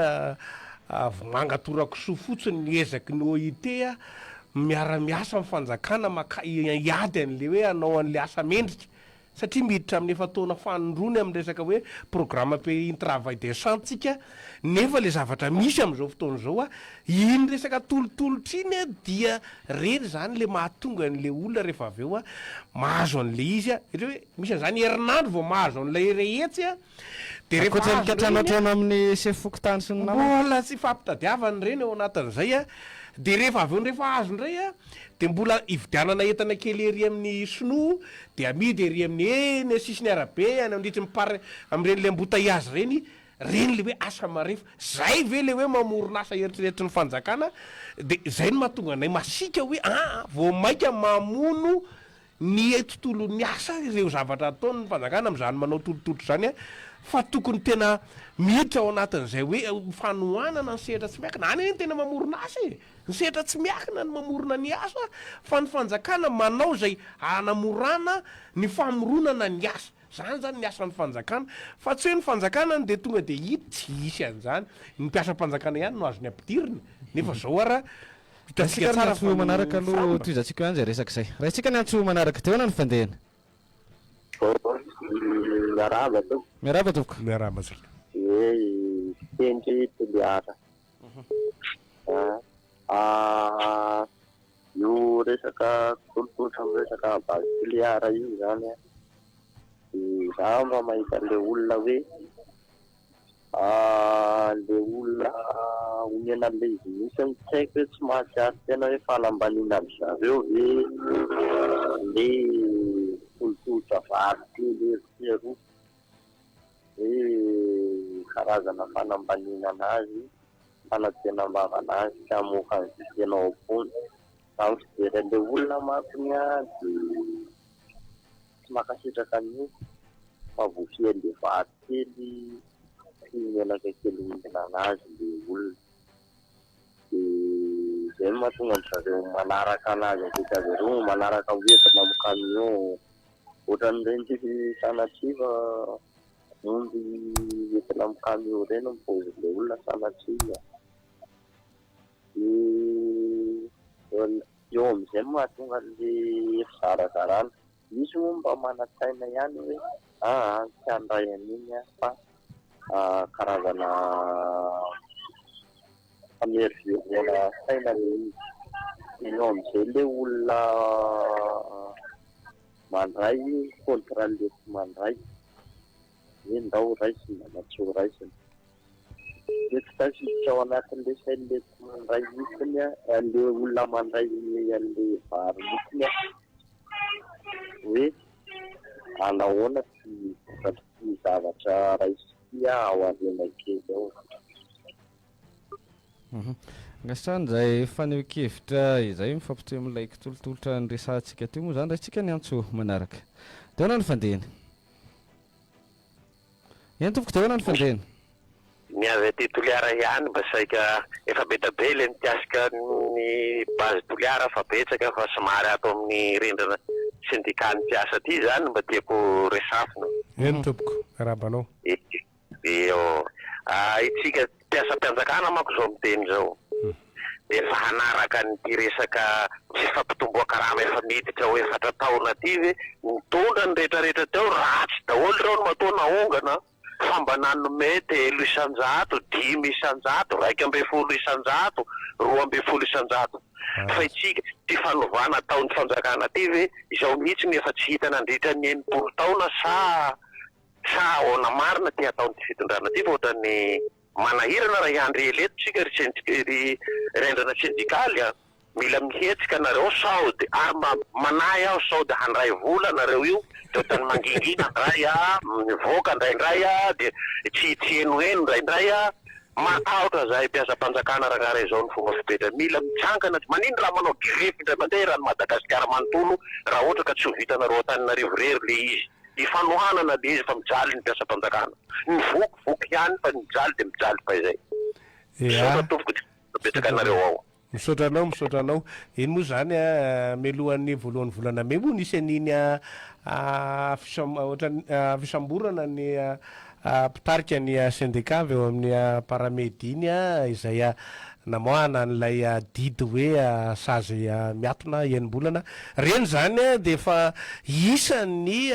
Speaker 2: vomanga tora-kisoa fotsiny ny ezaky ny OIT miara-miasa amin'ny fanjakana maka hiady an'ilay hoe hanao an'ilay asa mendrika. Satria miditra amin'ny efa-taona fanindroany amin'ny resaka hoe programme pays travail décent tsika, nefa le zavatra misy amin'izao fotoana izao a, iny resaka tolotolotra iny a dia reny zany le mahatonga an'le olona rehefa avy eo a mahazo an'le izy a, ohatra hoe misy an'izany herinandro vao mahazo an'ilay iray hetsy a, de rehefa
Speaker 1: Ankoatra ny
Speaker 2: azony iny a,
Speaker 1: kiantranoantrano amin'ny sefo fokontany sy ny namany.
Speaker 2: Mbola tsy ifampitadiavana ireny ao anatin'izay a, de rehefa avy eo rehefa azo indray a, de mbola ividianana entana kely ery amin'ny sinoa Dia amidy ery amin'ny eny sisiny arabe any amin'ny ritry ny par amin'ireny le embouteillage ireny, ireny le hoe asa marefo. Zay ve le hoe mamorona asa eritreretin'ny fanjakana? Dia zay no mahatonga anay masiaka hoe aa vao maika mamono ny tontolon'ny asa ireo zavatra ataon'ny fanjakana amin'izany manao tolotolotra izany fa tokony tena miditra ao anatin'izay hoe fanohanana ny sehatra tsy miankina. Any anie no tena mamorona asa e! Ny sehatra tsy miankina no mamorona ny asa fa ny fanjakana manao izay hanamorana ny famoronana ny asa. Izany izany ny asan'ny fanjakana fa tsy hoe ny fanjakana no dia tonga dia hita, tsy hisy an'izany. Ny mpiasam-panjakana ihany no azony ampidirina nefa izao ara
Speaker 1: hitantsika
Speaker 2: tsara
Speaker 1: ny
Speaker 2: fa
Speaker 1: antso manaraka
Speaker 2: ny
Speaker 1: aloha
Speaker 2: famba.
Speaker 1: tohizantsika ihany izay resaka izay. Raisintsika ny antso manaraka. Dia ahoana ny fandehany?
Speaker 3: Miarahaba tompoko.
Speaker 1: Miarahaba tompoko.
Speaker 2: Miarahaba antsika.
Speaker 3: Ie, Sendry Toliara. Ah, io resaka tolotolotra amin'ny resaka base Toliara io izany an, dia izaho mba mahita an'ilay olona hoe ilay olona omena an'ilay izy mihitsy tsy haiko hoe tsy mahatsiaro tena hoe fanambaniana an-dry zareo ve ilay tolotolotra vary kely ery sy eroa. Hoe.
Speaker 4: karazana fanambaniana anazy, fanampenam-bava anazy tsy hamoaka an'izay tena ao am-pony. Raha ny fijery an'ilay olona mantsiny dia tsy mankasitraka an'io fa voafihan'ilay vary kely sy ny menaka kely omena anazy ilay olona. Dia izay no mahatonga an-dry zareo manaraka anazy akaiky azy ireo, manaraka hoentina amin'ny camion. Ohatran'ireny sanatria fa omby entina amin'ny camion ireny ny paozin'ilay olona sanatria. Dia eo amin'izay no mahatonga an'ilay fizarazarana. Misy moa mba manan-tsaina ihany hoe aa tsy handray an'iny aho fa karazana fameroveroana saina ilay izy. Dia eo amin'izay ilay olona mandray contre an'ilay tsy mandray. Hoe ndao raisina na tsy ho raisina. Dia tsy tafiditra ao anatin'ilay sain'ilay tsy mandray mihitsiny ilay olona mandray an'ilay vary mihitsiny aho. Hoe anahoana ty vokatry ty zavatra raisiko ty ao aoriana kely ao.
Speaker 1: Ankasitrahana izay fanehoan-kevitra izay mifampitohy amin'ilay kitolotolotra niresahantsika teo moa izany. Raisintsika ny antso manaraka. Dia ahoana ny fandehany? Eny tompoko, dia ahoana ny fandehany?
Speaker 5: Ny avy aty Toliara ihany mba saika efa be da be ilay mikasika ny base Toliara fa betsaka fa somary ato amin'ny rindrina syndicat ny mpiasa aty izany mba tiako resafina.
Speaker 2: Eny tompoko, miarahaba anao.
Speaker 5: Eo. Itsika mpiasam-pianjakana manko izao miteny izao efa hanaraka an'ity resaka tsy fampitomboan-karama efa miditra ho efatra taona ity ve? Nitondra ny rehetrarehetra teo ratsy daholo ireo no matoa naongana fa mba nanome 3%, 5%, 11%, 12% fa itsika ity fanovana ataon'ny fanjakana ity ve izao mihitsy no efa tsy hita nandritra ny 60 taona sa Sa ahoana marina ty ataon'ity fitondrana ty fa ohatran'ny manahirana raha hiandry ela eto tsika ry ry rendrana sendikaly a! Mila mihetsika nareo sao de ary mba manahy aho sao de handray vola nareo io de ohatran'ny mangingina ndray a, mivoaka ndraindray a, de tsy tsy henoheno ndraindray a, matahotra zahay mpiasam-panjakana rangaha raha izao ny fomba fipetra, mila mitsangana, manino raha manao grevy indray mandeha eran'i Madagasikara manontolo raha ohatra ka tsy ho vitanareo Antananarivo irery le izy. Ifanohanana le izy fa mijaly ny mpiasam-panjakana. Ny voky, voky ihany fa ny mijaly dia mijaly fahizay. Misaotra tompoko dia misaotra betsaka anareo ao.
Speaker 2: Misaotra anao, misaotra anao. Iny moa izany an, mialohan'ny voalohan'ny volana mey moa nisy an'iny fisam- ohatran'ny fisamborana ny mpitarika ny sendika avy eo amin'ny Paramedy iny izay namoahana an'ilay didy hoe sazy miatona enim-bolana. Ireny izany dia efa isan'ny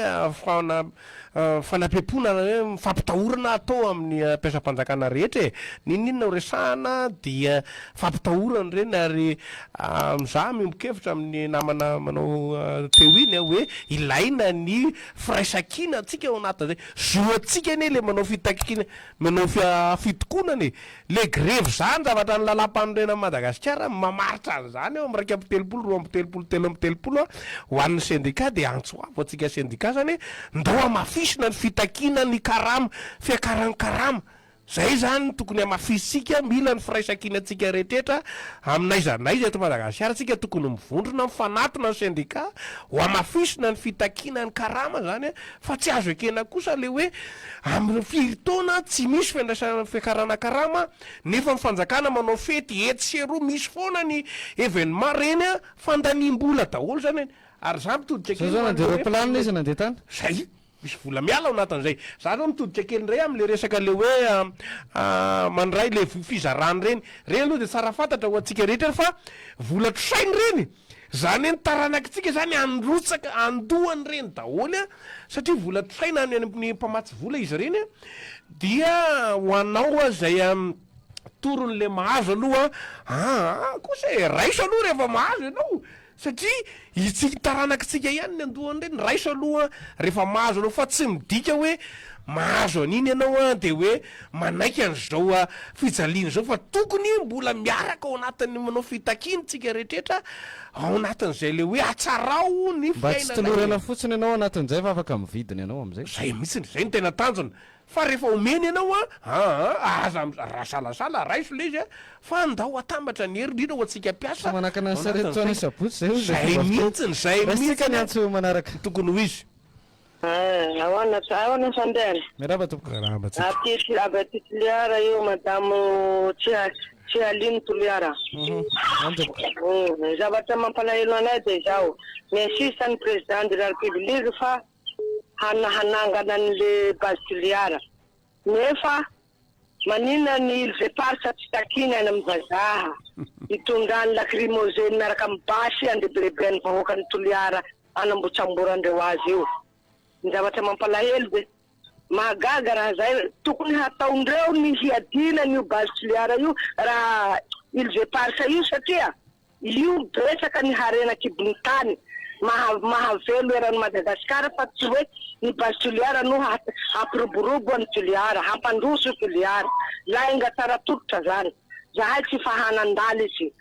Speaker 2: fanapempoana na hoe fampitahorana atao amin'ny mpiasam-panjakana rehetra e. N'inon'inona ho resahana dia fampitahorana ireny ary izaho miombon-kevitra amin'ny namana manao teo iny hoe ilaina ny firaisankina antsika ao anatin'izay. Zo antsika anie le manao fitakiana, manao fitokonana e! Le grevy zany zavatra ny lalam-panorenan'i Madagasikara mamaritra an'izany eo amin'ny 31, 32, 33 ho an'ny sendika dia antso avo antsika sendika zany hoe ndao hamafisina ny fitakiana ny karama, fiakaran'ny karama. Zay zany no tokony hamafisintsika, mila ny firaisankinantsika rehetrretra amin'aiza n'aiza eto Madagasikara tsika tokony mivondrona mifanatona ny sendika ho hamafisina ny fitakiana ny karama zany fa tsy azo ekena kosa le hoe amin'ny firy taona tsy misy fendraisana fiakarana karama nefa ny fanjakana manao fety etsy sy eroa misy foana ny evenement reny fandaniam-bola daholo zany ary za mitodika
Speaker 1: kely Zao zao nandeha roplanina izy nandeha tany.
Speaker 2: Zay. Misy vola miala ao anatin'izay. Za zao mitodika kely indray amin'le resaka le hoe mandray le fizarana ireny. Ireny aloha dia tsara fantatra ho antsika rehetra fa vola trosaina ireny. Zany hoe ny taranakitsika zany handrotsaka handoa an'ireny daholo an, satria vola trosaina any amin'ny mpamatsy vola izy ireny an, dia ho anao izay toron'le mahazo aloha an, aa kosa e, raiso aloha rehefa mahazo ianao. Satria itsika taranakitsika ihany ny andohan'ireny, raiso aloha rehefa mahazo anao fa tsy midika hoe mahazo an'iny ianao an dia hoe manaiky an'izao fijaliana izao fa tokony mbola miaraka ao anatin'ny manao fitakiana tsika rehetretra ao anatin'izay le hoe hatsarao ny
Speaker 1: Mba tsy
Speaker 2: fiainanay
Speaker 1: tolorana
Speaker 2: e.
Speaker 1: fotsiny ianao anatin'izay fa afaka mividy ny anao amin'izay.
Speaker 2: Zay mihitsiny, zay no tena tanjona. Fa rehefa omena ianao an, aa aza rasalasala, raiso ilay izy an, fa ndao atambatra ny hery indrindra ho antsika mpiasa
Speaker 1: Tsy manakana
Speaker 2: ao
Speaker 1: ny sarety
Speaker 2: anatin'izay.
Speaker 1: taona sabotsy izay hoy
Speaker 2: Zay
Speaker 1: ilay fomba fiteny.
Speaker 2: mihitsiny, zay
Speaker 1: Raisintsika
Speaker 2: mihitsiny
Speaker 1: ny
Speaker 2: an,
Speaker 1: antso manaraka.
Speaker 2: no tokony ho izy.
Speaker 6: Eh, ahoana ahoana fandehany?
Speaker 1: Miarahaba tompoko.
Speaker 2: Miarahaba antsika.
Speaker 6: Aty avy aty Toliara io madame Tsialino Toliara.
Speaker 1: Any tompoko.
Speaker 6: Ny zavatra mampalahelo anay dia izao, mi-insiste ny président de la république fa hanangana an'le base Toliara. Nefa maninona ny îles éparses tsy takiana any amin'ny vazaha hitondrany lacrymogène miaraka amin'ny basy handrebireben'ny vahoakan'i Toliara hanambotsamboran-dreo azy io. Ny zavatra mampalahelo dia mahagaga raha zay tokony hataondreo ny hiadiana an'io base Toliara io raha îles éparses io satria Io betsaka ny harena kibon'ny tany maha mahavelo eran'i Madagasikara fa tsy hoe ny base Toliara no hampiroborobo an'i Toliara, hampandroso Toliara. Lainga tsara tolotra zany. Zahay tsy fahanan-dala izy.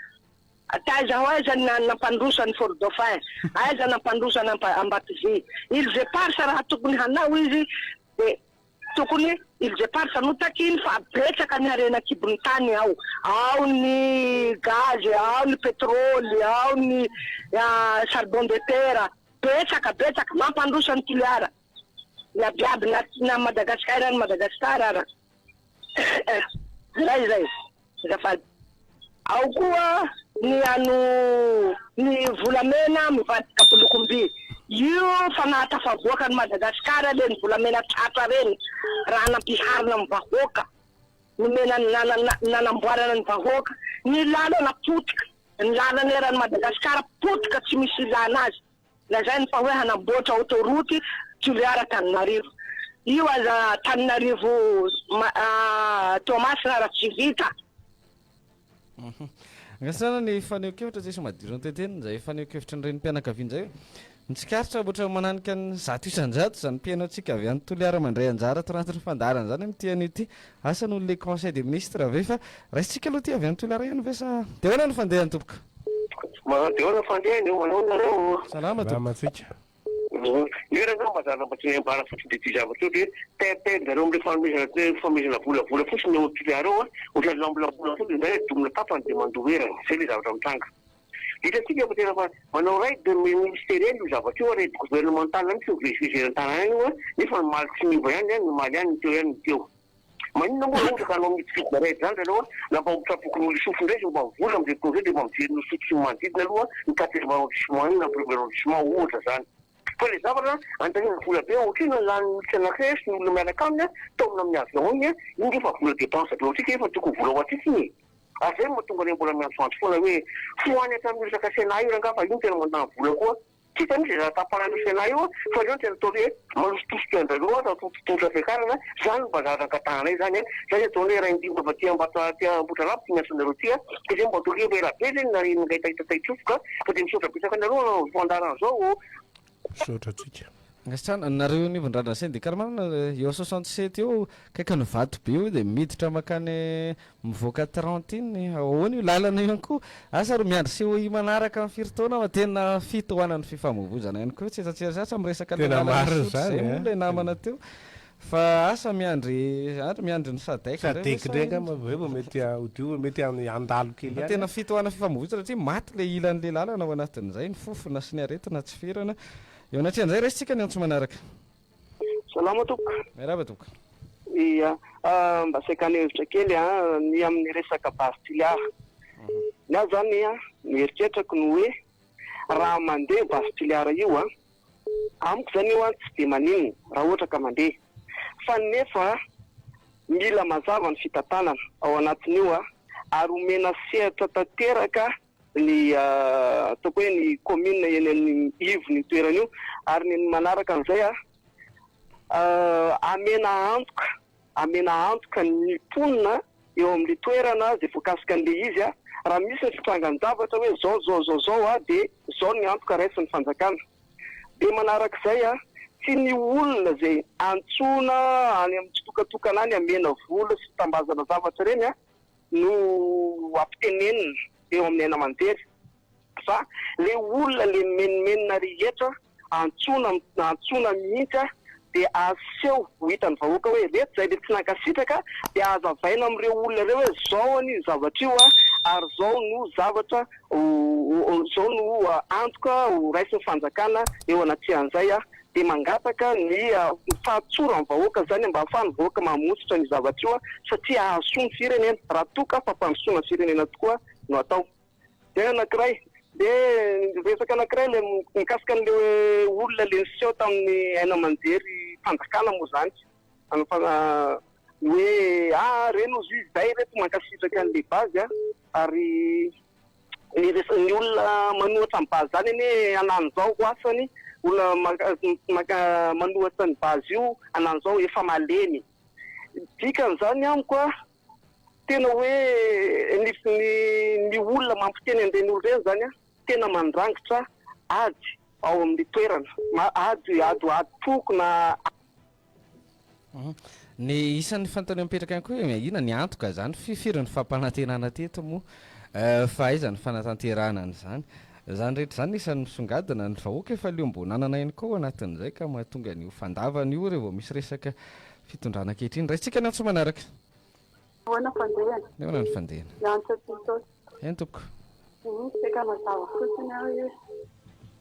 Speaker 6: Taiza ho aiza ny nampandroso an'i Fort Dauphin? Aiza nampandroso an'i Ambatovy? Îles Éparses raha tokony hanao izy de Tokony îles éparses no takiany fa betsaka ny harena an-kibon'ny tany ao. Ao ny gaz, ao ny petrole, ao ny charbon de terre. Betsaka betsaka. Mampandroso an'i Toliara. Iabiaby na na Madagascar eran'i Madagascar ara. Zay zay. Azafady. Ao koa ny ano ny volamena mivadika bolokom-by. Io fa nahatafavoaka an'i Madagasikara ireny volamena tratra ireny raha nampiharina amin'ny vahoaka, nomena nanamboarana ny vahoaka. Ny lalana potika, ny lalana eran'i Madagasikara potika tsy misy ilana azy. Lazainy fa hoe hanamboatra autoroute Toliara Antananarivo. Io aza Antananarivo Toamasina ara tsy vita.
Speaker 1: Angasana ny fanehoan-kevitra tsy madiro ny tenteniny izay fanehoan-kevitry ny renim-pianakaviana izay. Ny tsikaritra ohatra mananika ny 100% izany mpihaino antsika avy any Toliara mandray anjara ato anatin'ny fandaharana izany amin'ity anio ity. Asa noho ilay conseil des ministres ve fa raisintsika aloha ity avy any Toliara ihany ve sa dia ahoana ny fandehany tompoko?
Speaker 5: Manao dia ahoana fandehany eo manao nareo?
Speaker 1: Salama tompoko.
Speaker 2: Salama antsika.
Speaker 5: Io rangah mba zara mba tsy ambara fotsiny dia ty zavatra io dia taitaina zareo amle fanomezana fanomezana volavola fotsiny eo Toliara ao a, ohatran'ny lambolambola fotsiny indray domina tapany dia mandoa erany, zay le zavatra mitranga. Hitantsika fa tena fa manao raid ministeriel io zavatra io, raid gouvernemental mihitsy mivezivezy eran-tanàna io a, nefa ny maly tsy miova ihany a, ny omaly ihany ny teo ihany ny teo. Maninona moa raha ohatra ka hanao midifidina raid zany zareo a, na mba ho trapokin'olo isofo indray zay mba mivola amizay fotoana zay dia mba mijery ny isotry sy ny manodidina aloha ny quatrième arrondissement iny na premier arrondissement ohatra zany. Fa le zavatra anontaniana vola be ohatrino ny lanin'ny olona anankiray sy ny olona miaraka aminy a, taomina amin'ny avion iny a, iny nge fa vola dépense be ho antsika nefa tokony vola ho antsika iny e. Ary zay no mahatonga anay mbola miantsoantso foana hoe fohany hatramin'io resaka Sénat io rangaha fa io no tena mandany vola koa. Tsy hita mihitsy izay tapahana io Sénat io fa aleo no tena atao hoe manositosika an-dRareo aza atao fiakarana, zany no mba zavatra angatahanay zany a, zay ataonay hoe raindimba avy aty Ambato aty Ambohitrarabo ty miantso anareo ty a, ka zay mba ataoko hoe efa ela be zay no narian'ny ngahitahita tahitsofoka fa dia misaotra betsaka anareo nanao izao fandaharana izao ô.
Speaker 2: Misaotra antsika.
Speaker 1: Ankasitrahana nareo eo anivon'ny sendika marina eo 67 eo akaikin'ny vato be eo dia miditra makany mivoaka 30 iny ahoana io lalana io ihany koa asa ry miandry COI manaraka amin'ny firy taona fa tena fitohanan'ny fifamoivoizana ihany koa tsy tseritreritra amin'ny resaka ilay
Speaker 2: Tena
Speaker 1: lalana
Speaker 2: marina
Speaker 1: Isotry
Speaker 2: izany
Speaker 1: izay moa
Speaker 2: eh.
Speaker 1: ilay namana teo fa asa miandry andry miandry ny SADC indray ve
Speaker 2: Sadec
Speaker 1: sa
Speaker 2: indray
Speaker 1: inona?
Speaker 2: angamba ve vao mety hadio mety handalo kely
Speaker 1: Fa
Speaker 2: ihany
Speaker 1: tena
Speaker 2: eh.
Speaker 1: fitohanan'ny fifamoivoizana satria maty ilay ilan'ilay lalana ao anatin'izay ny fofona sy ny aretina tsy ferana Eo anatrehan'izay raisintsika ny antso manaraka.
Speaker 7: Salama tompoko.
Speaker 1: Miarahaba tompoko.
Speaker 7: Ia, mba saika haneho hevitra kely ny amin'ny resaka Base Toliara. Ny ahy zany ny eritreritrako ny hoe raha mandeha Base Toliara io an, amiko zany io an tsy dia maninona raha ohatra ka mandeha. Fa nefa mila mazava ny fitantanana ao anatin'io an, ary omena sehatra tanteraka ny ataoko hoe ny commune eny amin'ny ivon'io toerana io ary ny manaraka an'izay amena antoka amena antoka ny mponina eo amin'ilay toerana izay voakasika an'ilay izy raha misy ny fitrangan-javatra hoe zao zao zao zao dia zao ny antoka raisin'ny fanjakana dia manarak'izay tsy ny olona izay antsoina any amin'ny tsitokatokana any amena vola sy tambazana zavatra ireny no ampitenenina eo amin'ny aina aman-jery fa le olona le mimenomenona rehetra antsoina antsoina mihitsy a. dia aseho ho hitan'ny vahoaka hoe ireto izay ilay tsy nankasitraka dia hazavaina amin'ireo olona ireo hoe izao anie io zavatra io ary izao no zavatra izao no antoka ho raisin'ny fanjakana eo anatrehan'izay dia mangataka ny fahatsoran'ny vahoaka izany mba ahafahan'ny vahoaka mamotsitra an'io zavatra io satria hahasoa ny firenena raha toa ka fampandrosoana ny firenena tokoa no atao. Dia anankiray, dia resaka anankiray ilay mikasika an'ilay olona ilay niseho tamin'ny haino aman-jery fanjakana moa izany, ny hoe ah reny ozy izy izay ireto mankasitraka an'ilay base a, ary ny resa- ny olona manohatra ny base izany anie hanano izao ho asany, olona maka- maka- manohatra ny base io hanano izao efa malemy. Dikan'izany amiko a, Tena hoe ny ny olona mampiteny an'ireny olona ireny izany tena mandrangitra ady ao amin'ny toerana, ady ady adi-poko na.
Speaker 1: Ny isan'ny fanontaniana mipetraka ihany koa hoe inona ny antoka izany, firy ny fampanantenana teto moa fa aiza ny fanatanterahana an'izany? Izany rehetra izany isan'ny misongadina, ny vahoaka efa liom-bonanana ihany koa ao anatin'izay ka mahatonga an'io fandavana io rehefa misy resaka fitondrana ankehitriny. Raisintsika ny antso manaraka.
Speaker 8: Ahoana fandehany?
Speaker 1: Ahoana ny fandehany?
Speaker 8: Miantso aty Itaosy.
Speaker 1: Eny tompoko.
Speaker 8: Saika mazava fotsiny aho hoe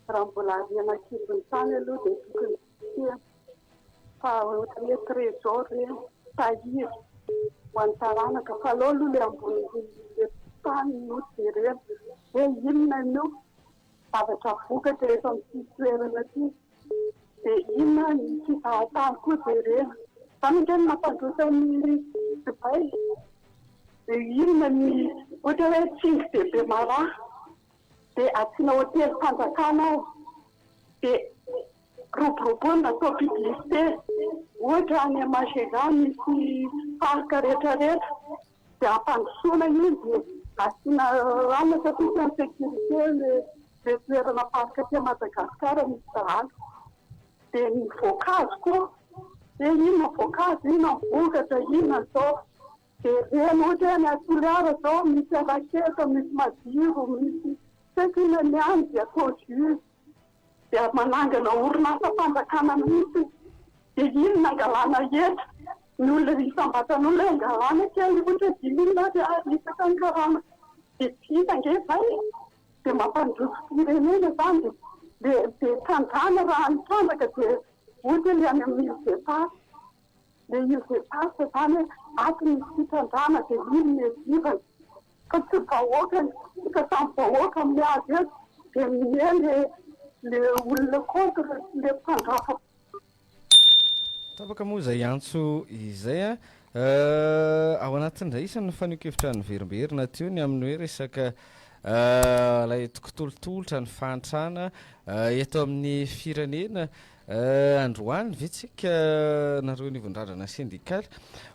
Speaker 8: raha mbola ariana an-kibon'ny tany aloha dia tokony tsia fa ohatran'ny hoe trésor ireny, tahiry ho an'ny taranaka fa aleo aloha ilay ambonin'ilay tany no jerena hoe inona no zavatra vokatra eto amin'ity toerana ity. Dia inona ny fizahan-tany koa jerena. Izany ange no mampandroso an'i Dubaï. Dia inona ny ohatra hoe Tsingy de Bemaraha dia asiana hotelim-panjakana ao. Dia roboroboina atao publicité. Ohatra any Majunga misy parc rehetrarehetra. Dia ampandrosoana iny dia asiana rano satria tsy en sécurité le le toerana parc aty Madagascar misy dahalo. Dia ny voankazo koa hoe inona voankazo, inona ny vokatra, inona izao. Dia ireny ohatra hoe any Toliara izao misy alaketa, misy madiro, misy tsy haiko inona ny any dia atao jus. Dia manangana orinasam-panjakana mihitsy. Dia iny no angalana hetra. Ny olona isam-batan'olona hoe angalana kely ohatra hoe dimy mille ariary isaka ny karama. Dia tsy hita ange izay e. Dia mampandroso firenena izany dia dia dia trandrahana raha ny trandraka dia ohatra hoe ilay any amin'ny île Eparses. Ilay îles Eparses izany hoe ato misy fitrandrahana dia iny no iadivana. Fa tsy vahoaka isika samy vahoaka miady eto dia minia le le olona contre sy le mpandrafa.
Speaker 1: Tapaka moa izay antso izay a. Ao anatin'izay isan'ny fanehoan-kevitra niverimberina teo ny amin'ny hoe resaka ilay tokotolotolotra ny fahantrana eto amin'ny firenena. Androany ve tsika nareo anivon-drandrana sendikaly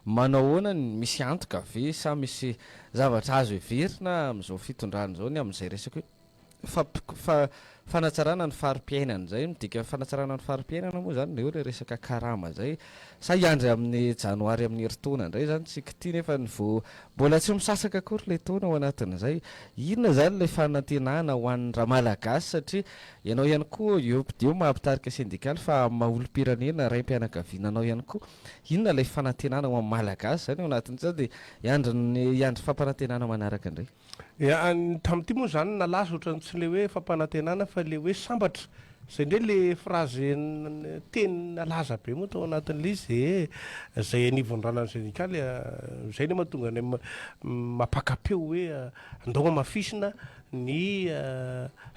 Speaker 1: manao ahoana ny misy antoka ve sa misy zavatra azo heverina amin'izao fitondrana izao ny amin'izay resaka hoe famp- fanatsarana ny fari-piainana izay, midika fanatsarana ny fari-piainana moa izany dia eo ilay resaka karama izay sa hiandry amin'ny janoary amin'ny herintaona indray izany tsika ity nefa ny vao mbola tsy misasaka akory ilay taona ao anatin'izay, inona izany ilay fanantenana ho an'ny Ramalagasy satria Ianao ihany koa eo eo maha mpitarika sendikaly fa amin'ny maha olom-pirenena, raim-pianakaviana anao ihany koa, inona ilay fanantenana ho an'ny Malagasy izany ao anatin'izany dia hiandry ny hiandry fampanantenana manaraka indray.
Speaker 2: Ya, ny tamin'ity moa izany nalaza ohatran'ny tsy ilay hoe fampanantenana fa ilay hoe sambatra. Izay indray ilay phrase teny nalaza be moa tao anatin'ilay izy dia izay anivon'ny ranan'ny sendikaly izay no mahatonga anay mampaka-peo hoe andao hamafisina ny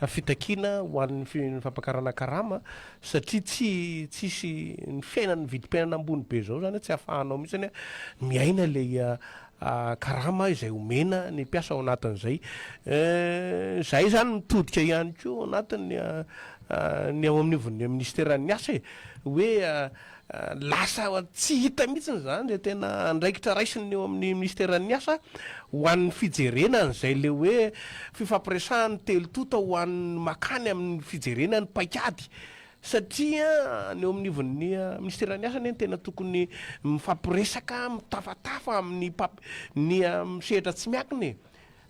Speaker 2: fitakiana ho an'ny fampakarana karama satria tsy tsisy ny fiainana ny vidim-piainana ambony be zao zany tsy ahafahanao mihitsy miaina ilay karama izay omena ny mpiasa ao anatin'izay. Izahay zany mitodika ihany koa ao anatin'ny ny ao anivon'ny minisiteran'ny asa e, hoe Lasa tsy hita mihitsy izany izay tena andraikitra raisin'ny eo amin'ny minisiteran'ny asa ho an'ny fijerena an'izay ilay hoe fifampiresahan'ny telo tonta ho an'ny makany amin'ny fijerena ny paikady satria ny eo amin'ivon'ny minisiteran'ny asa anie no tena tokony mifampiresaka, mitafatafa amin'ny mpamp- ny sehatra tsy miankina e.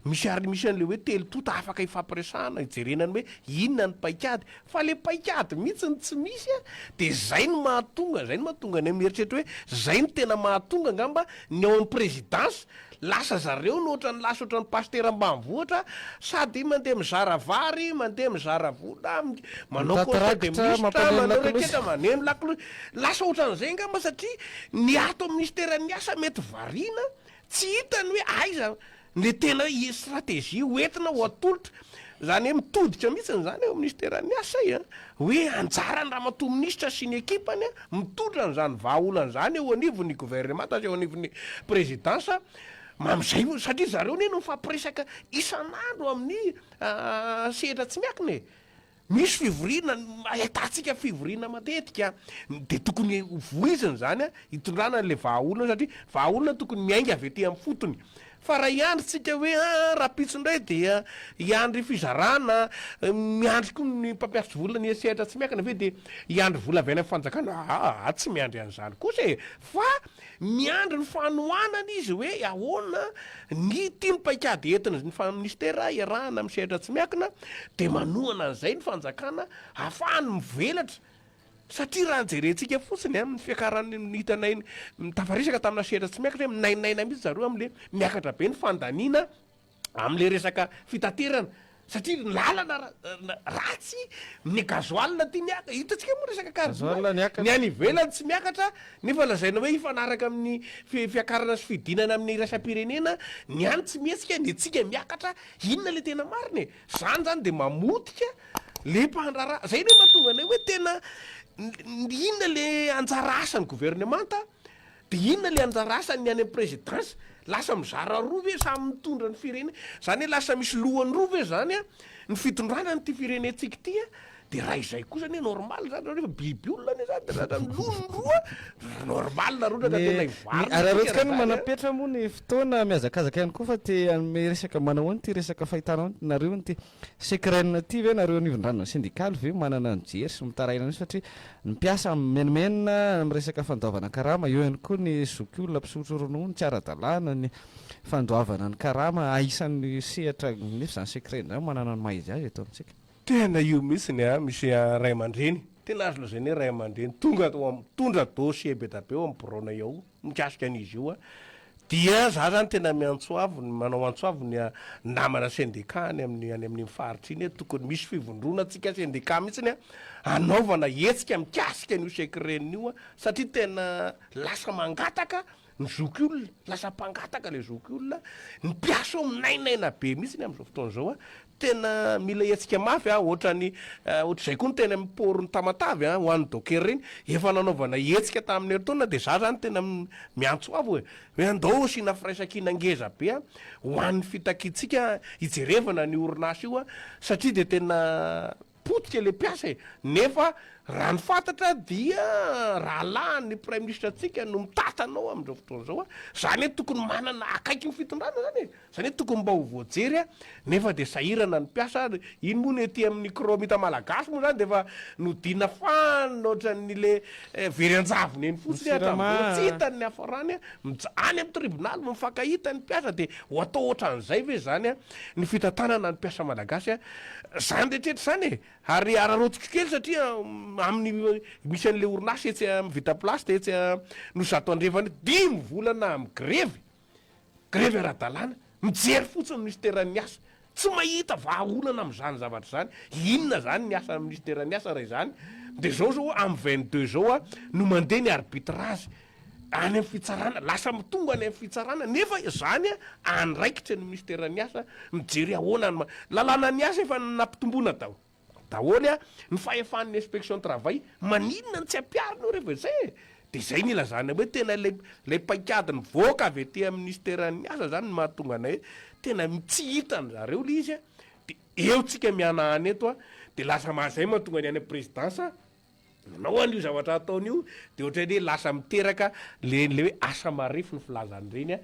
Speaker 2: Misy ary misy an'le hoe 3 tonta afaka ifampiresahana hijerena ny hoe inona ny paikady. Fa le paikady mihitsy no tsy misy a, de zay no mahatonga, zay no mahatonga anay mieritreritra hoe zay no tena mahatonga angamba ny ao amin'ny présidence lasa zareo no ohatran'ny lasa ohatran'ny pasitera ambanivohitra sady mandeha mizara vary, mandeha mizara vola, manao
Speaker 1: Mitaty
Speaker 2: conseil des
Speaker 1: rakitra,
Speaker 2: ministres,
Speaker 1: mampaneno
Speaker 2: manao
Speaker 1: lakolosy.
Speaker 2: reketra, maneno lakolosy. Lasa ohatran'izay angamba satria ny ato amin'ny ministeran'ny asa mety variana, tsy hitany hoe aiza Le tena stratégie ho entina ho atolotra, zany hoe mitodika mihitsiny zany eo ministeran'ny asa e, hoe anjaran'ny ramatoa minisitra sy ny ekipany mitondra an'izany vahaolana izany eo anivon'ny governemanta sy eo anivon'ny présidence am'zay satria zareo anie no mifampiresaka isan'andro amin'ny sehatra tsy miankina e. Misy fivoriana, ahitantsika fivoriana matetika, dia tokony ho voizina izany hitondrana an'ilay vahaolana satria vahaolana tokony miainga avy aty amin'ny fotony. Fa raha hiandry tsika hoe aa rahampitso indray dia hiandry fizarana, miandry koa ny mpampiasa vola ny sehatra tsy miankina ve dia hiandry vola avy any amin'ny fanjakana? Aa tsy miandry an'izany kosa e! Fa Miandry ny fanohanana izy hoe ahoana ny ity ny paikady entina ny minisitera iarahana amin'ny sehatra tsy miankina dia manohana an'izay ny fanjakana ahafahany mivelatra satria raha jerentsika fotsiny a, ny fiakaran'ny ny hitanay ny tafaresaka tamina sehatra tsy miankina hoe minainaina mihitsy zareo amin'le miakatra be ny fandaniana amin'ilay resaka fitaterana satria ny lalana ratsy, ny gasoil aty miakatra, hitantsika moa resaka carburant, ny any ivelany tsy miakatra nefa lazaina hoe hifanaraka amin'ny fiakarana sy fidinana amin'ny iraisam-pirenena, ny any tsy mihetsika, ny antsika miakatra, inona ilay tena marina e? Zany zany dia mamotika le mpandraharaha, zay anie mahatonga anay hoe tena inona le anjara asan'ny governemanta Dia inona ilay anjara asan'ny any amin'ny présidence? Lasa mizara roa ve samy mitondra ny firenena? Izany hoe lasa misy lohany roa ve izany ny fitondrana an'ity firenentsika ity? Dia raha izay kosa anie normal izany raha rehefa biby olona anie izany dia raha lohany roa normal raha ohatra ka tena hivarina
Speaker 1: Ary
Speaker 2: isika
Speaker 1: arotsaka
Speaker 2: raha
Speaker 1: ny
Speaker 2: izany an!
Speaker 1: manapetra moa ny fotoana mihazakazaka ihany koa fa te hanome resaka manao ahoana ity resaka fahitanao nareo an'ity Secren ity ve nareo anivon-dranona sendikaly ve manana mijery sy mitaraina an'io satria ny mpiasa mimenomenona amin'ny resaka fandoavana karama, eo ihany koa ny zokiolona mpisotro ronono tsy ara-dalàna ny fandoavana ny karama, isan'ny sehatra nefa izany Secren izany manana ny maha izy azy eto amintsika.
Speaker 2: Tena io mihitsy ny misy ray aman-dreny, tena azo lazaina hoe ray aman-dreny tonga ao am, mitondra dossier be da be ao amin'ny biraonay ao mikasika an'izy io Dia za zany tena miantso avo, manao antso avo ny namana sendika any amin'ny any amin'iny faritra iny hoe tokony misy fivondrona tsika sendika mihitsiny a, anaovana hetsika mikasika an'io secren io a, satria tena lasa mangataka ny zokiolona, lasa mpangataka le zokiolona, ny mpiasa ao minainaina be mihitsiny amin'izao fotoana izao a, Tena mila hetsika mafy a, ohatrany ohatr'izay koa ny teny amin'ny port ny Tamatave a, ho an'ny docker ireny, efa nanaovana hetsika tamin'ny herintaona dia za zany tena miantso avo e, hoe andao asiana firaisankina ngeza be a, ho an'ny fitakiantsika hijerevana an'io orinasa io a, satria dia tena potika le mpiasa e, nefa raha ny fantatra dia rahalahin'ny praiminisitra antsika no mitantana ao amin'izao fotoana izao a, zany hoe tokony manana akaiky ny fitondrana zany e. Zany hoe tokony mba ho voajery a, nefa dia sahirana ny mpiasa ary iny moa ny ety amin'ny Kraomita Malagasy moa zany dia efa nodina fanina ohatran'ny le very an-javona eny fotsiny hatramin'izao tsy hita ny niafarany a, mija- any amin'ny tribonaly mifankahita ny mpiasa dia ho atao ohatran'izay ve zany a ny fitantanana ny mpiasa Malagasy a, zany rehetra rehetra zany e, ary araraotiko kely satria amin'ny misy an'le orinasa etsy amin'ny Vita Plast etsy Anosizato Andrefana etsy, dimy volana migrevy Grevy ara-dalàna, mijery fotsiny ny minisiteran'ny asa, tsy mahita vahaolana amin'izany zavatra izany. Inona izany ny asan'ny minisiteran'ny asa raha izany? Dia izao izao amin'ny 22 izao no mandeha ny arbitrage any amin'ny fitsarana, lasa tonga any amin'ny fitsarana nefa izany andraikitry ny minisiteran'ny asa mijery ahoana ny lalànan'ny asa efa nampitomboina daholo. Daholo a, ny fahefan'ny inspection travail, maninona no tsy ampiharina io rehefa izay e? Dia izay no ilazana hoe tena ilay ilay paikady nivoaka avy aty amin'ny minisiteran'ny asa izany no mahatonga anay hoe tena tsy hitan-dry zareo ilay izy a, dia eo tsika mihanahana eto a, dia lasa maha izay mahatonga ny any amin'ny présidence manao an'io zavatra ataony io, dia ohatran'ny hoe lasa miteraka le le hoe asa marefo ny filazany ireny a,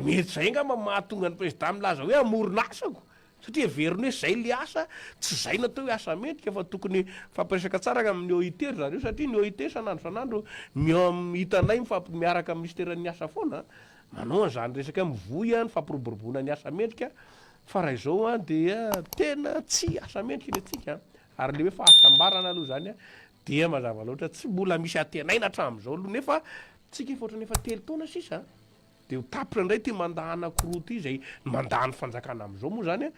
Speaker 2: mety izay angamba mahatonga ny président milaza hoe hamorona asako, Satria heveriny hoe zay le asa, tsy zay no atao hoe asa mendrika fa tokony mifampiresaka tsara amin'ny OIT ry zareo satria ny OIT isan'andro isan'andro hitanay miaraka amin'ny minisiteran'ny asa foana manao an'izany resaka mivoy ny fampiroboroboana ny asa mendrika. Fa raha izao an dia tena tsy asa mendrika ny antsika an! Ary le hoe fahasambarana aloha izany an dia mazava loatra tsy mbola misy antenaina hatramin'izao aloha nefa tsika efa ohatran'ny efa 3 taona sisa an! Dia ho tapitra indray ity mandat anankiroa ity izay ny mandat ny fanjakana amin'izao moa izany an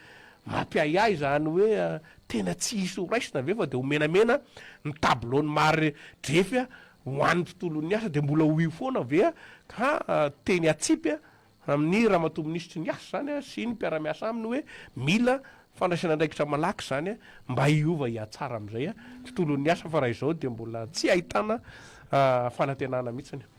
Speaker 2: mampiahiahy izany hoe tena tsy hisy ho raisina ve fa dia ho menamena ny tableau ny mari drefy ho an'ny tontolon'ny asa dia mbola ho io foana ve ka teny atsipy amin'ny ramatoa minisitry ny asa izany sy ny mpiara-miasa aminy hoe mila fandraisana andraikitra malaky izany mba hiova hihatsara amin'izay tontolon'ny asa fa raha izao dia mbola tsy ahitana fanantenana mihitsiny.